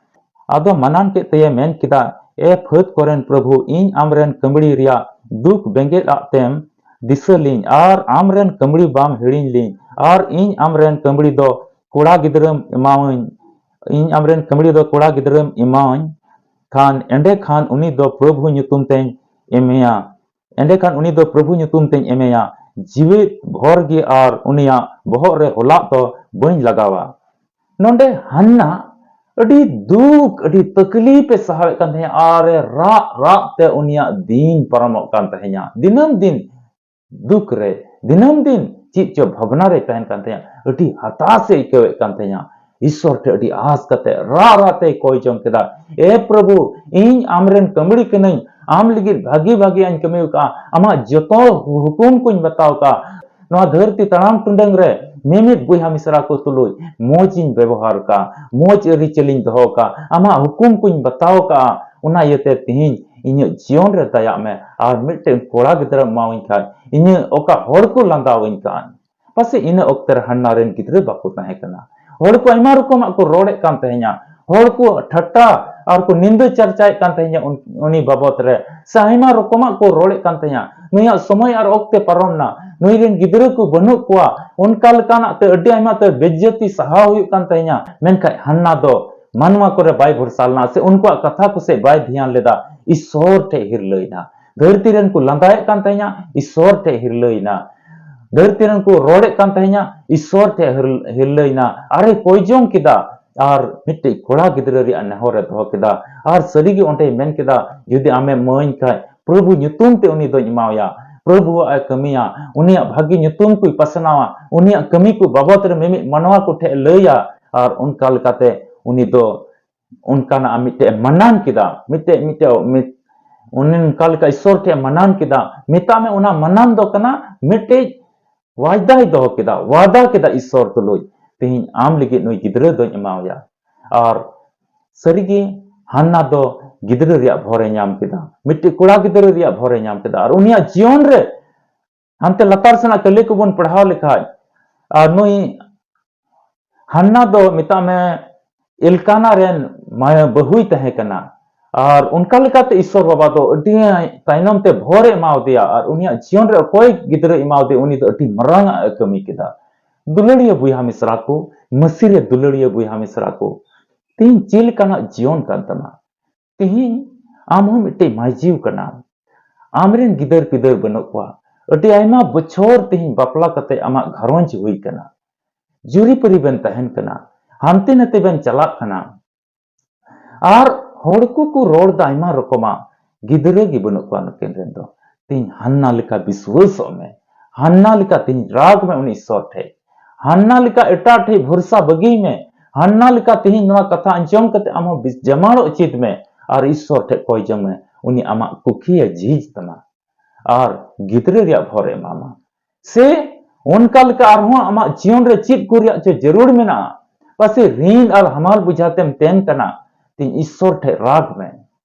ᱟᱫᱚ ᱢᱟᱱᱟᱱ ᱠᱮᱫ ᱛᱮᱭᱮ ᱢᱮᱱ ᱠᱮᱫᱟ, ᱮ ᱯᱷᱟᱹᱫ ᱠᱚᱨᱮᱱ ᱯᱨᱚᱵᱷᱩ, ᱤᱧ ᱟᱢᱨᱮᱱ ᱠᱟᱹᱢᱲᱤ ᱨᱮᱭᱟᱜ ᱫᱩᱠ ᱵᱮᱸᱜᱮᱫ ᱟᱜ ᱛᱮᱢ ᱫᱤᱥᱟᱹ ᱞᱤᱧ ᱟᱨ ᱟᱢᱨᱮᱱ ᱠᱟᱹᱢᱲᱤ ᱵᱟᱢ ᱦᱤᱲᱤᱧ ᱞᱤᱧ ᱟᱨ ᱤᱧ ᱟᱢᱨᱮᱱ ᱠᱟᱹᱢᱲᱤ ᱫᱚ ᱠᱚᱲᱟ ᱜᱤᱫᱽᱨᱟᱹᱢ ᱮᱢᱟᱣᱟᱹᱧ, ᱤᱧ ᱟᱢᱨᱮᱱ ᱠᱟᱹᱢᱲᱤ ᱫᱚ ᱠᱚᱲᱟ ᱜᱤᱫᱽᱨᱟᱹᱢ ᱮᱢᱟᱣᱟᱹᱧ ᱠᱷᱟᱱ, ᱮᱸᱰᱮ ᱠᱷᱟᱱ ᱩᱱᱤ ᱫᱚ ᱯᱨᱚᱵᱷᱩ ᱧᱩᱛᱩᱢ ᱛᱮᱧ ᱮᱢᱮᱭᱟ᱾ ᱮᱸᱰᱮ ᱠᱷᱟᱱ ᱩᱱᱤ ᱫᱚ ᱯᱨᱚᱵᱷᱩ ᱧᱩᱛᱩᱢ ᱛᱮᱧ ᱮᱢᱮᱭᱟ, ᱡᱤᱣᱮᱫ ᱵᱷᱚᱨ ᱜᱮ, ᱟᱨ ᱩᱱᱤᱭᱟᱜ ᱵᱚᱦᱚᱜ ᱨᱮ ᱦᱚᱞᱟᱜ ᱫᱚ ᱵᱟᱹᱧ ᱞᱟᱜᱟᱣᱟ᱾ ᱱᱚᱰᱮ ᱦᱟᱱᱱᱟ ᱟᱹᱰᱤ ᱫᱩᱠ, ᱟᱹᱰᱤ ᱛᱟᱠᱞᱤᱯ ᱮ ᱥᱟᱦᱟᱣᱮᱫ ᱠᱟᱱ ᱛᱟᱦᱮᱸᱫ᱾ ᱟᱨ ᱮ ᱨᱟᱜ ᱨᱟᱜ ᱛᱮ ᱩᱱᱤᱭᱟᱜ ᱫᱤᱱ ᱯᱟᱨᱚᱢᱚᱜ ᱠᱟᱱ ᱛᱟᱦᱮᱸᱫᱼᱟ᱾ ᱫᱤᱱᱟᱹᱢ ᱫᱤᱱ ᱫᱩᱠ ᱨᱮ, ᱫᱤᱱᱟᱹᱢ ᱫᱤᱱ ᱪᱮᱫ ᱪᱚ ᱵᱷᱟᱵᱽᱱᱟ ᱨᱮ ᱛᱟᱦᱮᱱ ᱠᱟᱱ ᱛᱟᱦᱮᱸᱫᱼᱟ᱾ ᱟᱹᱰᱤ ᱦᱟᱛᱟᱥ ᱮ ᱟᱹᱭᱠᱟᱹᱣᱮᱫ ᱠᱟᱱ ᱛᱟᱦᱮᱸᱫᱼᱟ᱾ ᱤᱥᱥᱚᱨ ᱴᱷᱮᱱ ᱟᱹᱰᱤ ᱟᱸᱥ ᱠᱟᱛᱮ ᱨᱟᱜ ᱨᱟᱜ ᱛᱮᱭ ᱠᱚᱭ ᱡᱚᱝ ᱠᱮᱫᱟ, "ᱮ ᱯᱨᱚᱵᱷᱩ, ᱤᱧ ᱟᱢᱨᱮᱱ ᱠᱟᱹᱢᱲᱤ ᱠᱟᱹᱱᱟᱹᱧ, ᱟᱢ ᱞᱟᱹᱜᱤᱫ ᱵᱷᱟᱹᱜᱤ ᱵᱷᱟᱹᱜᱤᱭᱟᱜ ᱤᱧ ᱠᱟᱹᱢᱤ ᱟᱠᱟᱫᱼᱟ, ᱟᱢᱟᱜ ᱡᱚᱛᱚ ᱦᱩᱠᱩᱢ ᱠᱚᱧ ᱵᱟᱛᱟᱣ ᱟᱠᱟᱫᱼᱟ, ᱱᱚᱣᱟ ᱫᱷᱟᱹᱨᱛᱤ ᱛᱟᱲᱟᱢ ᱴᱩᱰᱟᱹᱝ ᱨᱮ ᱢᱤᱢᱤᱫ ᱵᱚᱭᱦᱟ ᱢᱤᱥᱨᱟ ᱠᱚ ᱛᱩᱞᱩᱡ ᱢᱚᱡᱽ ᱤᱧ ᱵᱮᱵᱚᱦᱟᱨ ᱟᱠᱟᱫᱼᱟ, ᱢᱚᱡᱽ ᱟᱹᱨᱤᱪᱟᱹᱞᱤᱧ ᱫᱚᱦᱚ ᱟᱠᱟᱫᱼᱟ, ᱟᱢᱟᱜ ᱦᱩᱠᱩᱢ ᱠᱚᱧ ᱵᱟᱛᱟᱣ ᱟᱠᱟᱫᱼᱟ, ᱚᱱᱟ ᱤᱭᱟᱹᱛᱮ ᱛᱤᱦᱤᱧ ᱤᱧᱟᱹᱜ ᱡᱤᱭᱚᱱ ᱨᱮ ᱫᱟᱭᱟᱜ ᱢᱮ ᱟᱨ ᱢᱤᱫᱴᱮᱱ ᱠᱚᱲᱟ ᱜᱤᱫᱽᱨᱟᱹᱢ ᱮᱢᱟᱣᱟᱹᱧ ᱠᱷᱟᱱ ᱤᱧᱟᱹᱜ ᱚᱠᱟ ᱦᱚᱲ ᱠᱚ ᱞᱟᱸᱫᱟᱣᱟᱹᱧ ᱠᱟᱱ?" ᱯᱟᱥᱮᱡ ᱤᱱᱟᱹ ᱚᱠᱛᱮ ᱨᱮ ᱦᱟᱱᱱᱟ ᱨᱮᱱ ᱜᱤᱫᱽᱨᱟᱹ ᱵᱟᱠᱚ ᱛᱟᱦᱮᱸ ᱠᱟᱱᱟ᱾ ᱦᱚᱲ ᱠᱚ ᱟᱭᱢᱟ ᱨᱚᱠᱚᱢᱟᱜ ᱠᱚ ᱨᱚᱲᱮᱫ ᱠᱟᱱ ᱛᱟᱦᱮᱸᱧᱟ᱾ ᱦᱚᱲ ᱠᱚ ᱴᱷᱟᱴᱴᱟ ᱟᱨ ᱠᱚ ᱱᱤᱱᱫᱟᱹ ᱪᱟᱨᱪᱟᱭᱮᱫ ᱠᱟᱱ ᱛᱟᱦᱮᱸᱧᱟ ᱩᱱ-, ᱩᱱᱤ ᱵᱟᱵᱚᱛ ᱨᱮ, ᱥᱮ ᱟᱭᱢᱟ ᱨᱚᱠᱚᱢᱟᱜ ᱠᱚ ᱨᱚᱲᱮᱫ ᱠᱟᱱ ᱛᱟᱦᱮᱸᱧᱟ᱾ ᱱᱩᱭᱟᱜ ᱥᱚᱢᱚᱭ ᱟᱨ ᱚᱠᱛᱮ ᱯᱟᱨᱚᱢ ᱱᱟ, ᱱᱩᱭ ᱨᱮᱱ ᱜᱤᱫᱽᱨᱟᱹ ᱠᱚ ᱵᱟᱹᱱᱩᱜ ᱠᱚᱣᱟ, ᱚᱱᱠᱟ ᱞᱮᱠᱟᱱᱟᱜ ᱛᱮ ᱟᱹᱰᱤ ᱟᱭᱢᱟ ᱛᱮ ᱵᱮᱡᱡᱟᱹᱛᱤ ᱥᱟᱦᱟᱣ ᱦᱩᱭᱩᱜ ᱠᱟᱱ ᱛᱟᱦᱮᱸᱧᱟ᱾ ᱢᱮᱱᱠᱷᱟᱡ ᱦᱟᱱᱱᱟ ᱫᱚ ᱢᱟᱱᱣᱟ ᱠᱚᱨᱮ ᱵᱟᱭ ᱵᱷᱚᱨᱥᱟ ᱞᱮᱱᱟ, ᱥᱮ ᱩᱱᱠᱩᱣᱟᱜ ᱠᱟᱛᱷᱟ ᱠᱚ ᱥᱮᱫ ᱵᱟᱭ ᱫᱷᱮᱭᱟᱱ ᱞᱮᱫᱟ, ᱤᱥᱥᱚᱨ ᱴᱷᱮᱡ ᱦᱤᱨᱞᱟᱹᱭᱮᱱᱟ᱾ ᱫᱷᱟᱹᱨᱛᱤ ᱨᱮᱱ ᱠᱚ ᱞᱟᱸᱫᱟᱭᱮᱫ ᱠᱟᱱ ᱛᱟᱦᱮᱸᱧᱟ, ᱤᱥᱥᱚᱨ ᱴᱷᱮᱡ ᱦᱤᱨᱞᱟᱹᱭᱮᱱᱟ᱾ ᱫᱷᱟᱹᱨᱛᱤ ᱨᱮᱱ ᱠᱚ ᱨᱚᱲᱮᱫ ᱠᱟᱱ ᱛᱟᱦᱮᱸᱧᱟ, ᱤᱥᱥᱚᱨ ᱴᱷᱮᱡ ᱦᱤᱨ-, ᱦᱤᱨᱞᱟᱹᱭᱮᱱᱟ᱾ ᱟᱨᱮ ᱠᱚᱭ ᱡᱚᱝ ᱠᱮᱫᱟ ᱟᱨ ᱢᱤᱫᱴᱮᱡ ᱠᱚᱲᱟ ᱜᱤᱫᱽᱨᱟᱹ ᱨᱮᱭᱟᱜ ᱱᱮᱦᱚᱨ ᱮ ᱫᱚᱦᱚ ᱠᱮᱫᱟ᱾ ᱟᱨ ᱥᱟᱹᱨᱤᱜᱮ ᱚᱸᱰᱮᱭ ᱢᱮᱱ ᱠᱮᱫᱟ, "ᱡᱩᱫᱤ ᱟᱢᱮᱢ ᱮᱢᱟᱹᱧ ᱠᱷᱟᱡ, ᱯᱨᱚᱵᱷᱩ ᱧᱩᱛᱩᱢ ᱛᱮ ᱩᱱᱤ ᱫᱚᱧ ᱮᱢᱟᱣᱟᱭᱟ, ᱯᱨᱚᱵᱷᱩᱣᱟᱜ ᱮ ᱠᱟᱹᱢᱤᱭᱟ, ᱩᱱᱤᱭᱟᱜ ᱵᱷᱟᱹᱜᱤ ᱧᱩᱛᱩᱢ ᱠᱚᱭ ᱯᱟᱥᱱᱟᱣᱟ, ᱩᱱᱤᱭᱟᱜ ᱠᱟᱹᱢᱤ ᱠᱚ ᱵᱟᱵᱚᱛ ᱨᱮ ᱢᱤᱢᱤᱫ ᱢᱟᱱᱣᱟ ᱠᱚ ᱴᱷᱮᱡ ᱞᱟᱹᱭᱟ, ᱟᱨ ᱚᱱᱠᱟ ᱞᱮᱠᱟᱛᱮ ᱩᱱᱤ ᱫᱚ ᱚᱱᱠᱟᱱᱟᱜ ᱢᱤᱫᱴᱮᱡ ᱮ ᱢᱟᱱᱟᱱ ᱠᱮᱫᱟ, ᱢᱤᱫᱴᱮᱡ, ᱢᱤᱫᱴᱮᱡ, ᱢᱤᱫ, ᱚᱱᱮ ᱚᱱᱠᱟ ᱞᱮᱠᱟ ᱤᱥᱥᱚᱨ ᱴᱷᱮᱡ ᱮ ᱢᱟᱱᱟᱱ ᱠᱮᱫᱟ, ᱢᱮᱛᱟᱜ ᱢᱮ ᱚᱱᱟ ᱢᱟᱱᱟᱱ ᱫᱚ ᱠᱟᱱᱟ ᱢᱤᱫᱴᱮᱡ ᱣᱟᱭᱫᱟᱭ ᱫᱚᱦᱚ ᱠᱮᱫᱟ, ᱣᱟᱫᱟ ᱠᱮᱫᱟ ᱤᱥᱥᱚᱨ ᱛᱩᱞᱩᱡ, ᱛᱮᱦᱮᱧ ᱟᱢ ᱞᱟᱹᱜᱤᱫ ᱱᱩᱭ ᱜᱤᱫᱽᱨᱟᱹ ᱫᱚᱧ ᱮᱢᱟᱣᱟᱭᱟ᱾ ᱟᱨ ᱥᱟᱹᱨᱤᱜᱮ ᱦᱟᱱᱱᱟ ᱫᱚ ᱜᱤᱫᱽᱨᱟᱹ ᱨᱮᱭᱟᱜ ᱵᱷᱚᱨ ᱮ ᱧᱟᱢ ᱠᱮᱫᱟ, ᱢᱤᱫᱴᱮᱡ ᱠᱚᱲᱟ ᱜᱤᱫᱽᱨᱟᱹ ᱨᱮᱭᱟᱜ ᱵᱷᱚᱨ ᱮ ᱧᱟᱢ ᱠᱮᱫᱟ᱾ ᱟᱨ ᱩᱱᱤᱭᱟᱜ ᱡᱤᱭᱚᱱ ᱨᱮ ᱦᱟᱱᱛᱮ ᱞᱟᱛᱟᱨ ᱥᱮᱱᱟᱜ ᱠᱟᱹᱞᱤ ᱠᱚᱵᱚᱱ ᱯᱟᱲᱦᱟᱣ ᱞᱮᱠᱷᱟᱡ, ᱟᱨ ᱱᱩᱭ ᱦᱟᱱᱱᱟ ᱫᱚ ᱢᱮᱛᱟᱜ ᱢᱮ ᱮᱞᱠᱟᱱᱟ ᱨᱮᱱ ᱢᱟᱭᱟ ᱵᱟᱹᱦᱩᱭ ᱛᱟᱦᱮᱸ ᱠᱟᱱᱟ᱾ ᱟᱨ ᱚᱱᱠᱟ ᱞᱮᱠᱟᱛᱮ ᱤᱥᱥᱚᱨ ᱵᱟᱵᱟ ᱫᱚ ᱟᱹᱰᱤ ᱛᱟᱭᱱᱚᱢ ᱛᱮ ᱵᱷᱚᱨ ᱮ ᱮᱢᱟᱣᱟᱫᱮᱭᱟ, ᱟᱨ ᱩᱱᱤᱭᱟᱜ ᱡᱤᱭᱚᱱ ᱨᱮ ᱚᱠᱚᱭ ᱜᱤᱫᱽᱨᱟᱹ ᱮᱢᱟᱣᱫᱮ, ᱩᱱᱤ ᱫᱚ ᱟᱹᱰᱤ ᱢᱟᱨᱟᱝ ᱟᱜ ᱮ ᱠᱟᱹᱢᱤ ᱠᱮᱫᱟ᱾ ᱫᱩᱞᱟᱹᱲᱤᱭᱟᱹ ᱵᱚᱭᱦᱟ ᱢᱤᱥᱨᱟ ᱠᱚ, ᱢᱟᱹᱥᱤ ᱨᱮ ᱫᱩᱞᱟᱹᱲᱤᱭᱟᱹ ᱵᱚᱭᱦᱟ ᱢᱤᱥᱨᱟ ᱠᱚ, ᱛᱮᱦᱮᱧ ᱪᱮᱫ ᱞᱮᱠᱟᱱᱟᱜ ᱡᱤᱭᱚᱱ ᱠᱟᱱ ᱛᱟᱢᱟ? ᱛᱮᱦᱮᱧ ᱟᱢ ᱦᱚᱸ ᱢᱤᱫᱴᱮᱡ ᱢᱟᱹᱡᱷᱤᱣ ᱠᱟᱱᱟᱢ, ᱟᱢᱨᱮᱱ ᱜᱤᱫᱟᱹᱨ ᱯᱤᱫᱟᱹᱨ ᱵᱟᱹᱱᱩᱜ ᱠᱚᱣᱟ, ᱟᱹᱰᱤ ᱟᱭᱢᱟ ᱵᱚᱪᱷᱚᱨ ᱛᱮᱦᱮᱧ ᱵᱟᱯᱞᱟ ᱠᱟᱛᱮ ᱟᱢᱟᱜ ᱜᱷᱟᱨᱚᱸᱡᱽ ᱦᱩᱭ ᱠᱟᱱᱟ, ᱡᱩᱨᱤᱯᱟᱹᱨᱤ ᱵᱮᱱ ᱛᱟᱦᱮᱱ ᱠᱟᱱᱟ, ᱦᱟᱱᱛᱮ ᱱᱟᱛᱮ ᱵᱮᱱ ᱪᱟᱞᱟᱜ ᱠᱟᱱᱟ, ᱟᱨ ᱦᱚᱲ ᱠᱚᱠᱚ ᱨᱚᱲ ᱫᱟ ᱟᱭᱢᱟ ᱨᱚᱠᱚᱢᱟᱜ, ᱜᱤᱫᱽᱨᱟᱹ ᱜᱮ ᱵᱟᱹᱱᱩᱜ ᱠᱚᱣᱟ ᱱᱩᱠᱤᱱ ᱨᱮᱱ ᱫᱚ᱾ ᱛᱮᱦᱮᱧ ᱦᱟᱱᱱᱟ ᱞᱮᱠᱟ ᱵᱤᱥᱣᱟᱹᱥᱚᱜ ᱢᱮ, ᱦᱟᱱᱱᱟ ᱞᱮᱠᱟ ᱛᱮᱦᱮᱧ ᱨᱟᱜᱽ ᱢᱮ ᱩᱱᱤ ᱤᱥᱥᱚᱨ ᱴᱷᱮᱡ, ᱦᱟᱱᱱᱟ ᱞᱮᱠᱟ ᱮᱴᱟᱜ ᱴᱷᱮᱡ ᱵᱷᱚᱨᱥᱟ ᱵᱟᱹᱜᱤᱭ ᱢᱮ, ᱦᱟᱱᱱᱟ ᱞᱮᱠᱟ ᱛᱮᱦᱮᱧ ᱱᱚᱣᱟ ᱠᱟᱛᱷᱟ ᱟᱸᱡᱚᱢ ᱠᱟᱛᱮ ᱟᱢ ᱦᱚᱸ ᱵᱤᱥ-, ᱡᱟᱢᱟᱲᱚᱜ ᱪᱮᱫ ᱢᱮ ᱟᱨ ᱤᱥᱥᱚᱨ ᱴᱷᱮᱡ ᱠᱚᱭ ᱡᱚᱝ ᱢᱮ, ᱩᱱᱤ ᱟᱢᱟᱜ ᱠᱩᱠᱷᱤᱭᱮ ᱡᱷᱤᱡ ᱛᱟᱢᱟ ᱟᱨ ᱜᱤᱫᱽᱨᱟᱹ ᱨᱮᱭᱟᱜ ᱵᱷᱚᱨ ᱮ ᱮᱢᱟᱢᱟ᱾ ᱥᱮ ᱚᱱᱠᱟ ᱞᱮᱠᱟ ᱟᱨᱦᱚᱸ ᱟᱢᱟᱜ ᱡᱤᱭᱚᱱ ᱨᱮ ᱪᱮᱫ ᱠᱚ ᱨᱮᱭᱟᱜ ᱪᱚ ᱡᱟᱹᱨᱩᱲ ᱢᱮᱱᱟᱜᱼᱟ, ᱯᱟᱥᱮᱡ ᱨᱤᱱ ᱟᱨ ᱦᱟᱢᱟᱞ ᱵᱩᱡᱷᱟ ᱛᱮᱢ ᱛᱮᱱ ᱠᱟᱱᱟ, ᱛᱮᱦᱮᱧ ᱤᱥᱥᱚᱨ ᱴᱷᱮᱡ ᱨᱟᱜᱽ ᱢᱮ᱾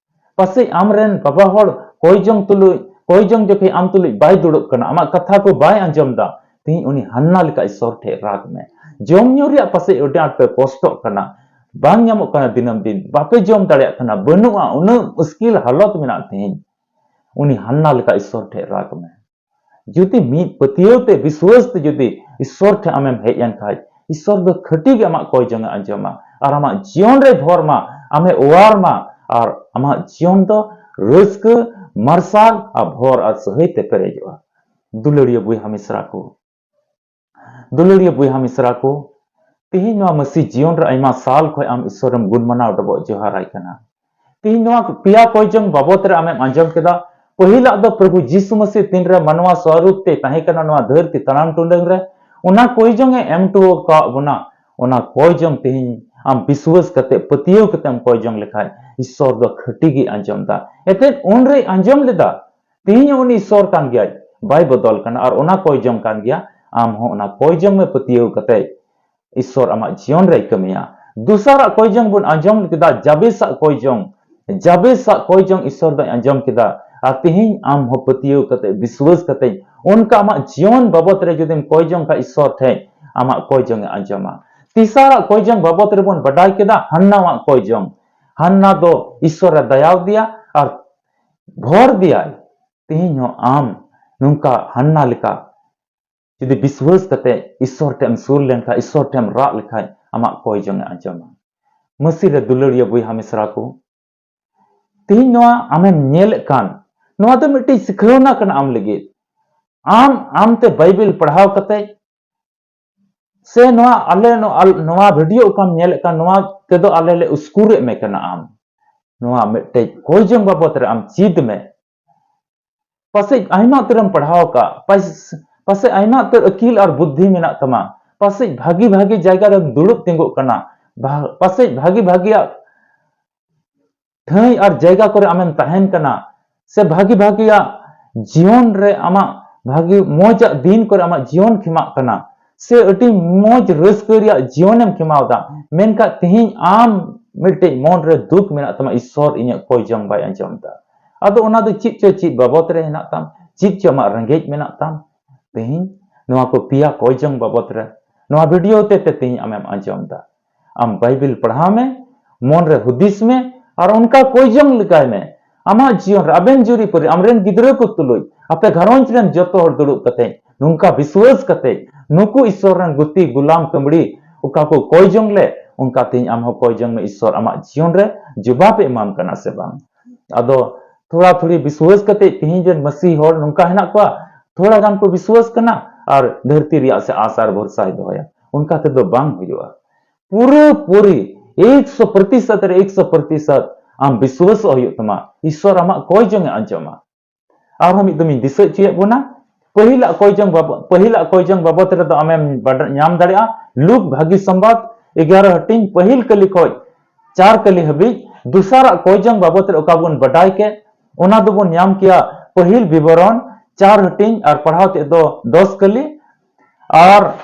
ᱯᱟᱥᱮᱡ ᱟᱢᱨᱮᱱ ᱵᱟᱵᱟ ᱦᱚᱲ ᱠᱚᱭ ᱡᱚᱝ ᱛᱩᱞᱩᱡ, ᱠᱚᱭ ᱡᱚᱝ ᱡᱚᱠᱷᱮᱡ ᱟᱢ ᱛᱩᱞᱩᱡ ᱵᱟᱭ ᱫᱩᱲᱩᱵ ᱠᱟᱱᱟ, ᱟᱢᱟᱜ ᱠᱟᱛᱷᱟ ᱠᱚ ᱵᱟᱭ ᱟᱸᱡᱚᱢ ᱫᱟ, ᱛᱮᱦᱮᱧ ᱩᱱᱤ ᱦᱟᱱᱱᱟ ᱞᱮᱠᱟ ᱤᱥᱥᱚᱨ ᱴᱷᱮᱡ ᱨᱟᱜᱽ ᱢᱮ᱾ ᱡᱚᱢ ᱧᱩ ᱨᱮᱭᱟᱜ ᱯᱟᱥᱮᱡ ᱟᱹᱰᱤ ᱟᱸᱴ ᱯᱮ ᱠᱚᱥᱴᱚᱜ ᱠᱟᱱᱟ, ᱵᱟᱝ ᱧᱟᱢᱚᱜ ᱠᱟᱱᱟ, ᱫᱤᱱᱟᱹᱢ ᱫᱤᱱ ᱵᱟᱯᱮ ᱡᱚᱢ ᱫᱟᱲᱮᱭᱟᱜ ᱠᱟᱱᱟ, ᱵᱟᱹᱱᱩᱜᱼᱟ, ᱩᱱᱟᱹᱜ ᱢᱩᱥᱠᱤᱞ ᱦᱟᱞᱚᱛ ᱢᱮᱱᱟᱜᱼᱟ, ᱛᱮᱦᱮᱧ ᱩᱱᱤ ᱦᱟᱱᱱᱟ ᱞᱮᱠᱟ ᱤᱥᱥᱚᱨ ᱴᱷᱮᱡ ᱨᱟᱜᱽ ᱢᱮ᱾ ᱡᱩᱫᱤ ᱢᱤᱫ ᱯᱟᱹᱛᱭᱟᱹᱣ ᱛᱮ, ᱵᱤᱥᱣᱟᱹᱥ ᱛᱮ ᱡᱩᱫᱤ ᱤᱥᱥᱚᱨ ᱴᱷᱮᱡ ᱟᱢᱮᱢ ᱦᱮᱡ ᱮᱱ ᱠᱷᱟᱡ, ᱤᱥᱥᱚᱨ ᱫᱚ ᱠᱷᱟᱹᱴᱤ ᱜᱮ ᱟᱢᱟᱜ ᱠᱚᱭ ᱡᱚᱝ ᱮ ᱟᱸᱡᱚᱢᱟ ᱟᱨ ᱟᱢᱟᱜ ᱡᱤᱭᱚᱱ ᱨᱮ ᱵᱷᱚᱨ ᱢᱟ, ᱟᱢᱮ ᱚᱣᱟᱨ ᱢᱟ ᱟᱨ ᱟᱢᱟᱜ ᱡᱤᱭᱚᱱ ᱫᱚ ᱨᱟᱹᱥᱠᱟᱹ, ᱢᱟᱨᱥᱟᱞ ᱟᱨ ᱵᱷᱚᱨ ᱟᱨ ᱥᱟᱹᱦᱟᱹᱭ ᱛᱮ ᱯᱮᱨᱮᱡᱚᱜᱼᱟ᱾ ᱫᱩᱞᱟᱹᱲᱤᱭᱟᱹ ᱵᱚᱭᱦᱟ ᱢᱤᱥᱨᱟ ᱠᱚ, ᱫᱩᱞᱟᱹᱲᱤᱭᱟᱹ ᱵᱚᱭᱦᱟ ᱢᱤᱥᱨᱟ ᱠᱚ, ᱛᱮᱦᱮᱧ ᱱᱚᱣᱟ ᱢᱟᱹᱥᱤ ᱡᱤᱭᱚᱱ ᱨᱮ ᱟᱭᱢᱟ ᱥᱟᱞ ᱠᱷᱚᱱ ᱟᱢ ᱤᱥᱥᱚᱨᱮᱢ ᱜᱩᱱ ᱢᱟᱱᱟᱣ ᱰᱚᱵᱚᱜ ᱡᱚᱦᱟᱨᱟᱭ ᱠᱟᱱᱟ᱾ ᱛᱮᱦᱮᱧ ᱱᱚᱣᱟ ᱯᱮᱭᱟ ᱠᱚᱭ ᱡᱚᱝ ᱵᱟᱵᱚᱛ ᱨᱮ ᱟᱢᱮᱢ ᱟᱸᱡᱚᱢ ᱠᱮᱫᱟ᱾ ᱯᱟᱹᱦᱤᱞᱟᱜ ᱫᱚ ᱯᱨᱚᱵᱷᱩ ᱡᱤᱥᱩ ᱢᱟᱹᱥᱤ ᱛᱤᱱᱨᱮ ᱢᱟᱱᱣᱟ ᱥᱣᱟᱨᱩᱯ ᱛᱮ ᱛᱟᱦᱮᱸ ᱠᱟᱱᱟ ᱱᱚᱣᱟ ᱫᱷᱟᱹᱨᱛᱤ ᱛᱟᱲᱟᱢ ᱴᱩᱰᱟᱹᱝ ᱨᱮ, ᱚᱱᱟ ᱠᱚᱭ ᱡᱚᱝ ᱮ ᱮᱢ ᱦᱚᱴᱚ ᱟᱠᱟᱫ ᱵᱚᱱᱟ᱾ ᱚᱱᱟ ᱠᱚᱭ ᱡᱚᱝ ᱛᱮᱦᱮᱧ ᱟᱢ ᱵᱤᱥᱣᱟᱹᱥ ᱠᱟᱛᱮ, ᱯᱟᱹᱛᱭᱟᱹᱣ ᱠᱟᱛᱮ ᱮᱢ ᱠᱚᱭ ᱡᱚᱝ ᱞᱮᱠᱷᱟᱡ, ᱤᱥᱥᱚᱨ ᱫᱚ ᱠᱷᱟᱹᱴᱤ ᱜᱮ ᱟᱸᱡᱚᱢ ᱫᱟ᱾ ᱮᱛᱮᱫ ᱩᱱᱨᱮᱭ ᱟᱸᱡᱚᱢ ᱞᱮᱫᱟ, ᱛᱮᱦᱮᱧ ᱦᱚᱸ ᱩᱱᱤ ᱤᱥᱥᱚᱨ ᱠᱟᱱ ᱜᱮᱭᱟᱭ, ᱵᱟᱭ ᱵᱚᱫᱚᱞ ᱠᱟᱱᱟ᱾ ᱟᱨ ᱚᱱᱟ ᱠᱚᱭ ᱡᱚᱝ ᱠᱟᱱ ᱜᱮᱭᱟ᱾ ᱟᱢ ᱦᱚᱸ ᱚᱱᱟ ᱠᱚᱭ ᱡᱚᱝ ᱢᱮ ᱯᱟᱹᱛᱭᱟᱹᱣ ᱠᱟᱛᱮ, ᱤᱥᱥᱚᱨ ᱟᱢᱟᱜ ᱡᱤᱭᱚᱱ ᱨᱮᱭ ᱠᱟᱹᱢᱤᱭᱟ᱾ ᱫᱚᱥᱟᱨᱟᱜ ᱠᱚᱭ ᱡᱚᱝ ᱵᱚᱱ ᱟᱸᱡᱚᱢ ᱠᱮᱫᱟ, ᱡᱟᱵᱮᱥᱟᱜ ᱠᱚᱭ ᱡᱚᱝ᱾ ᱡᱟᱵᱮᱥᱟᱜ ᱠᱚᱭ ᱡᱚᱝ ᱤᱥᱥᱚᱨ ᱫᱚᱭ ᱟᱸᱡᱚᱢ ᱠᱮᱫᱟ᱾ ᱟᱨ ᱛᱮᱦᱮᱧ ᱟᱢ ᱦᱚᱸ ᱯᱟᱹᱛᱭᱟᱹᱣ ᱠᱟᱛᱮ, ᱵᱤᱥᱣᱟᱹᱥ ᱠᱟᱛᱮ, ᱚᱱᱠᱟ ᱟᱢᱟᱜ ᱡᱤᱭᱚᱱ ᱵᱟᱵᱚᱛ ᱨᱮ ᱡᱩᱫᱤᱢ ᱠᱚᱭ ᱡᱚᱝ ᱠᱷᱟᱡ, ᱤᱥᱥᱚᱨ ᱴᱷᱮᱡ ᱟᱢᱟᱜ ᱠᱚᱭ ᱡᱚᱝ ᱮ ᱟᱸᱡᱚᱢᱟ᱾ ᱛᱮᱥᱟᱨᱟᱜ ᱠᱚᱭ ᱡᱚᱝ ᱵᱟᱵᱚᱛ ᱨᱮᱵᱚᱱ ᱵᱟᱰᱟᱭ ᱠᱮᱫᱟ ᱦᱟᱱᱱᱟᱣᱟᱜ ᱠᱚᱭ ᱡᱚᱝ᱾ ᱦᱟᱱᱱᱟ ᱫᱚ ᱤᱥᱥᱚᱨ ᱮ ᱫᱟᱭᱟᱣ ᱫᱮᱭᱟ ᱟᱨ ᱵᱷᱚᱨ ᱫᱮᱭᱟᱭ᱾ ᱛᱮᱦᱮᱧ ᱦᱚᱸ ᱟᱢ ᱱᱚᱝᱠᱟ ᱦᱟᱱᱱᱟ ᱞᱮᱠᱟ ᱡᱩᱫᱤ ᱵᱤᱥᱣᱟᱹᱥ ᱠᱟᱛᱮ ᱤᱥᱥᱚᱨ ᱴᱷᱮᱡ ᱮᱢ ᱥᱩᱨ ᱞᱮᱱᱠᱷᱟᱡ, ᱤᱥᱥᱚᱨ ᱴᱷᱮᱡ ᱮᱢ ᱨᱟᱜ ᱞᱮᱠᱷᱟᱡ, ᱟᱢᱟᱜ ᱠᱚᱭ ᱡᱚᱝ ᱮ ᱟᱸᱡᱚᱢᱟ᱾ ᱢᱟᱹᱥᱤ ᱨᱮ ᱫᱩᱞᱟᱹᱲᱤᱭᱟᱹ ᱵᱚᱭᱦᱟ ᱢᱤᱥᱨᱟ ᱠᱚ, ᱛᱮᱦᱮᱧ ᱱᱚᱣᱟ ᱟᱢᱮᱢ ᱧᱮᱞᱮᱫ ᱠᱟᱱ, ᱱᱚᱣᱟ ᱫᱚ ᱢᱤᱫᱴᱤᱡ ᱥᱤᱠᱷᱟᱹᱣᱱᱟ ᱠᱟᱱᱟ ᱟᱢ ᱞᱟᱹᱜᱤᱫ᱾ ᱟᱢ, ᱟᱢᱛᱮ ᱵᱟᱭᱵᱮᱞ ᱯᱟᱲᱦᱟᱣ ᱠᱟᱛᱮ, ᱥᱮ ᱱᱚᱣᱟ ᱟᱞᱮ ᱱᱚ-, ᱟᱞ-, ᱱᱚᱣᱟ ᱵᱷᱤᱰᱤᱭᱳ ᱚᱠᱟᱢ ᱧᱮᱞᱮᱫ ᱠᱟᱱ, ᱱᱚᱣᱟ ᱛᱮᱫᱚ ᱟᱞᱮ ᱞᱮ ᱩᱥᱠᱩᱨᱮᱫ ᱢᱮ ᱠᱟᱱᱟ ᱟᱢ᱾ ᱱᱚᱣᱟ ᱢᱤᱫᱴᱮᱡ ᱠᱚᱭ ᱡᱚᱝ ᱵᱟᱵᱚᱛ ᱨᱮ ᱟᱢ ᱪᱮᱫ ᱢᱮ᱾ ᱯᱟᱥᱮᱡ ᱟᱭᱢᱟ ᱩᱛᱟᱹᱨᱮᱢ ᱯᱟᱲᱦᱟᱣ ᱟᱠᱟᱫ, ᱯᱟᱥ-, ᱯᱟᱥᱮᱡ ᱟᱭᱢᱟ ᱩᱛᱟᱹᱨ ᱟᱹᱠᱤᱞ ᱟᱨ ᱵᱩᱫᱽᱫᱷᱤ ᱢᱮᱱᱟᱜ ᱛᱟᱢᱟ, ᱯᱟᱥᱮᱡ ᱵᱷᱟᱹᱜᱤ ᱵᱷᱟᱹᱜᱤ ᱡᱟᱭᱜᱟ ᱨᱮᱢ ᱫᱩᱲᱩᱵ ᱛᱤᱸᱜᱩᱜ ᱠᱟᱱᱟ, ᱵᱷᱟ-, ᱯᱟᱥᱮᱡ ᱵᱷᱟᱹᱜᱤ ᱵᱷᱟᱹᱜᱤᱭᱟᱜ ᱴᱷᱟᱹᱭ ᱟᱨ ᱡᱟᱭᱜᱟ ᱠᱚᱨᱮ ᱟᱢᱮᱢ ᱛᱟᱦᱮᱱ ᱠᱟᱱᱟ, ᱥᱮ ᱵᱷᱟᱹᱜᱤ ᱵᱷᱟᱹᱜᱤᱭᱟᱜ ᱡᱤᱭᱚᱱ ᱨᱮ ᱟᱢᱟᱜ ᱵᱷᱟᱹᱜᱤ ᱢᱚᱡᱟᱜ ᱫᱤᱱ ᱠᱚᱨᱮ ᱟᱢᱟᱜ ᱡᱤᱭᱚᱱ ᱠᱷᱮᱢᱟᱜ ᱠᱟᱱᱟ, ᱥᱮ ᱟᱹᱰᱤ ᱢᱚᱡᱽ ᱨᱟᱹᱥᱠᱟᱹ ᱨᱮᱭᱟᱜ ᱡᱤᱭᱚᱱᱮᱢ ᱠᱷᱮᱢᱟᱣ ᱮᱫᱟ, ᱢᱮᱱᱠᱷᱟᱱ ᱛᱮᱦᱮᱧ ᱟᱢ ᱢᱤᱫᱴᱮᱡ ᱢᱚᱱ ᱨᱮ ᱫᱩᱠ ᱢᱮᱱᱟᱜ ᱛᱟᱢᱟ, ᱤᱥᱥᱚᱨ ᱤᱧᱟᱹᱜ ᱠᱚᱭ ᱡᱚᱝ ᱵᱟᱭ ᱟᱸᱡᱚᱢ ᱮᱫᱟ᱾ ᱟᱫᱚ ᱚᱱᱟ ᱫᱚ ᱪᱮᱫ ᱪᱚ ᱪᱮᱫ ᱵᱟᱵᱚᱛ ᱨᱮ ᱦᱮᱱᱟᱜ ᱛᱟᱢ, ᱪᱮᱫ ᱪᱚ ᱟᱢᱟᱜ ᱨᱮᱸᱜᱮᱡ ᱢᱮᱱᱟᱜ ᱛᱟᱢ, ᱛᱮᱦᱮᱧ ᱱᱚᱣᱟ ᱠᱚ ᱯᱮᱭᱟ ᱠᱚᱭ ᱡᱚᱝ ᱵᱟᱵᱚᱛ ᱨᱮ ᱱᱚᱣᱟ ᱵᱷᱤᱰᱤᱭᱳ ᱦᱚᱛᱮ ᱛᱮ ᱛᱮᱦᱮᱧ ᱟᱢᱮᱢ ᱟᱸᱡᱚᱢ ᱮᱫᱟ᱾ ᱟᱢ ᱵᱟᱭᱵᱮᱞ ᱯᱟᱲᱦᱟᱣ ᱢᱮ, ᱢᱚᱱ ᱨᱮ ᱦᱩᱫᱤᱥ ᱢᱮ ᱟᱨ ᱚᱱᱠᱟ ᱠᱚᱭ ᱡᱚᱝ ᱞᱮᱠᱟᱭ ᱢᱮ᱾ ᱟᱢᱟᱜ ᱡᱤᱭᱚᱱ ᱨᱮ ᱟᱵᱮᱱ ᱡᱩᱨᱤᱯᱟᱹᱨᱤ, ᱟᱢᱨᱮᱱ ᱜᱤᱫᱽᱨᱟᱹ ᱠᱚ ᱛᱩᱞᱩᱡ, ᱟᱯᱮ ᱜᱷᱟᱨᱚᱸᱡᱽ ᱨᱮᱱ ᱡᱚᱛᱚ ᱦᱚᱲ ᱫᱩᱲᱩᱵ ᱠᱟᱛᱮ ᱱᱚᱝᱠᱟ ᱵᱤᱥᱣᱟᱹᱥ ᱠᱟᱛᱮ, ᱱᱩᱠᱩ ᱤᱥᱥᱚᱨ ᱨᱮᱱ ᱜᱩᱛᱤ ᱜᱩᱞᱟᱢ ᱠᱟᱹᱢᱲᱤ ᱚᱠᱟ ᱠᱚ ᱠᱚᱭ ᱡᱚᱝ ᱞᱮ, ᱚᱱᱠᱟ ᱛᱮᱦᱮᱧ ᱟᱢ ᱦᱚᱸ ᱠᱚᱭ ᱡᱚᱝ ᱢᱮ, ᱤᱥᱥᱚᱨ ᱟᱢᱟᱜ ᱡᱤᱭᱚᱱ ᱨᱮ ᱡᱚᱵᱟᱵ ᱮ ᱮᱢᱟᱢ ᱠᱟᱱᱟ ᱥᱮ ᱵᱟᱝ? ᱟᱫᱚ ᱛᱷᱚᱲᱟ ᱛᱷᱩᱲᱤ ᱵᱤᱥᱣᱟᱹᱥ ᱠᱟᱛᱮ ᱛᱮᱦᱮᱧ ᱨᱮᱱ ᱢᱟᱹᱥᱤ ᱦᱚᱲ ᱱᱚᱝᱠᱟ ᱦᱮᱱᱟᱜ ᱠᱚᱣᱟ, ᱛᱷᱚᱲᱟ ᱜᱟᱱ ᱠᱚ ᱵᱤᱥᱣᱟᱹᱥ ᱠᱟᱱᱟ ᱟᱨ ᱫᱷᱟᱹᱨᱛᱤ ᱨᱮᱭᱟᱜ ᱥᱮ ᱟᱥ ᱟᱨ ᱵᱷᱚᱨᱥᱟᱭ ᱫᱚᱦᱚᱭᱟ᱾ ᱚᱱᱠᱟ ᱛᱮᱫᱚ ᱵᱟᱝ ᱦᱩᱭᱩᱜᱼᱟ᱾ ᱯᱩᱨᱟᱹ ᱯᱩᱨᱤ ᱮᱠᱥᱚ ᱯᱨᱚᱛᱤᱥᱚᱛ ᱨᱮ ᱮᱠᱥᱚ ᱯᱨᱚᱛᱤᱥᱚᱛ ᱟᱢ ᱵᱤᱥᱣᱟᱹᱥᱚᱜ ᱦᱩᱭᱩᱜ ᱛᱟᱢᱟ, ᱤᱥᱥᱚᱨ ᱟᱢᱟᱜ ᱠᱚᱭ ᱡᱚᱝ ᱮ ᱟᱸᱡᱚᱢᱟ᱾ ᱟᱨᱦᱚᱸ ᱢᱤᱫ ᱫᱚᱢ ᱤᱧ ᱫᱤᱥᱟᱹ ᱦᱚᱪᱚᱭᱮᱫ ᱵᱚᱱᱟ, ᱯᱟᱹᱦᱤᱞᱟᱜ ᱠᱚᱭ ᱡᱚᱝ ᱵᱟᱵᱚ-, ᱯᱟᱹᱦᱤᱞᱟᱜ ᱠᱚᱭ ᱡᱚᱝ ᱵᱟᱵᱚᱛ ᱨᱮᱫᱚ ᱟᱢᱮᱢ ᱵᱟᱰ-, ᱧᱟᱢ ᱫᱟᱲᱮᱭᱟᱜᱼᱟ ᱞᱩᱠ ᱵᱷᱟᱹᱜᱤ ᱥᱚᱢᱵᱟᱫ ᱮᱜᱟᱨᱚ ᱦᱟᱹᱴᱤᱧ ᱯᱟᱹᱦᱤᱞ ᱠᱟᱹᱞᱤ ᱠᱷᱚᱡ ᱪᱟᱨ ᱠᱟᱹᱞᱤ ᱦᱟᱹᱵᱤᱡ᱾ ᱫᱚᱥᱟᱨᱟᱜ ᱠᱚᱭ ᱡᱚᱝ ᱵᱟᱵᱚᱛ ᱨᱮ ᱚᱠᱟ ᱵᱚᱱ ᱵᱟᱰᱟᱭ ᱠᱮᱫ, ᱚᱱᱟ ᱫᱚᱵᱚᱱ ᱧᱟᱢ ᱠᱮᱭᱟ ᱯᱟᱹᱦᱤᱞ ᱵᱤᱵᱚᱨᱚᱱ ᱪᱟᱨ ᱦᱟᱹᱴᱤᱧ ᱟᱨ ᱯᱟᱲᱦᱟᱣ ᱛᱮᱫ ᱫᱚ ᱫᱚᱥ ᱠᱟᱹᱞᱤ᱾ ᱟᱨ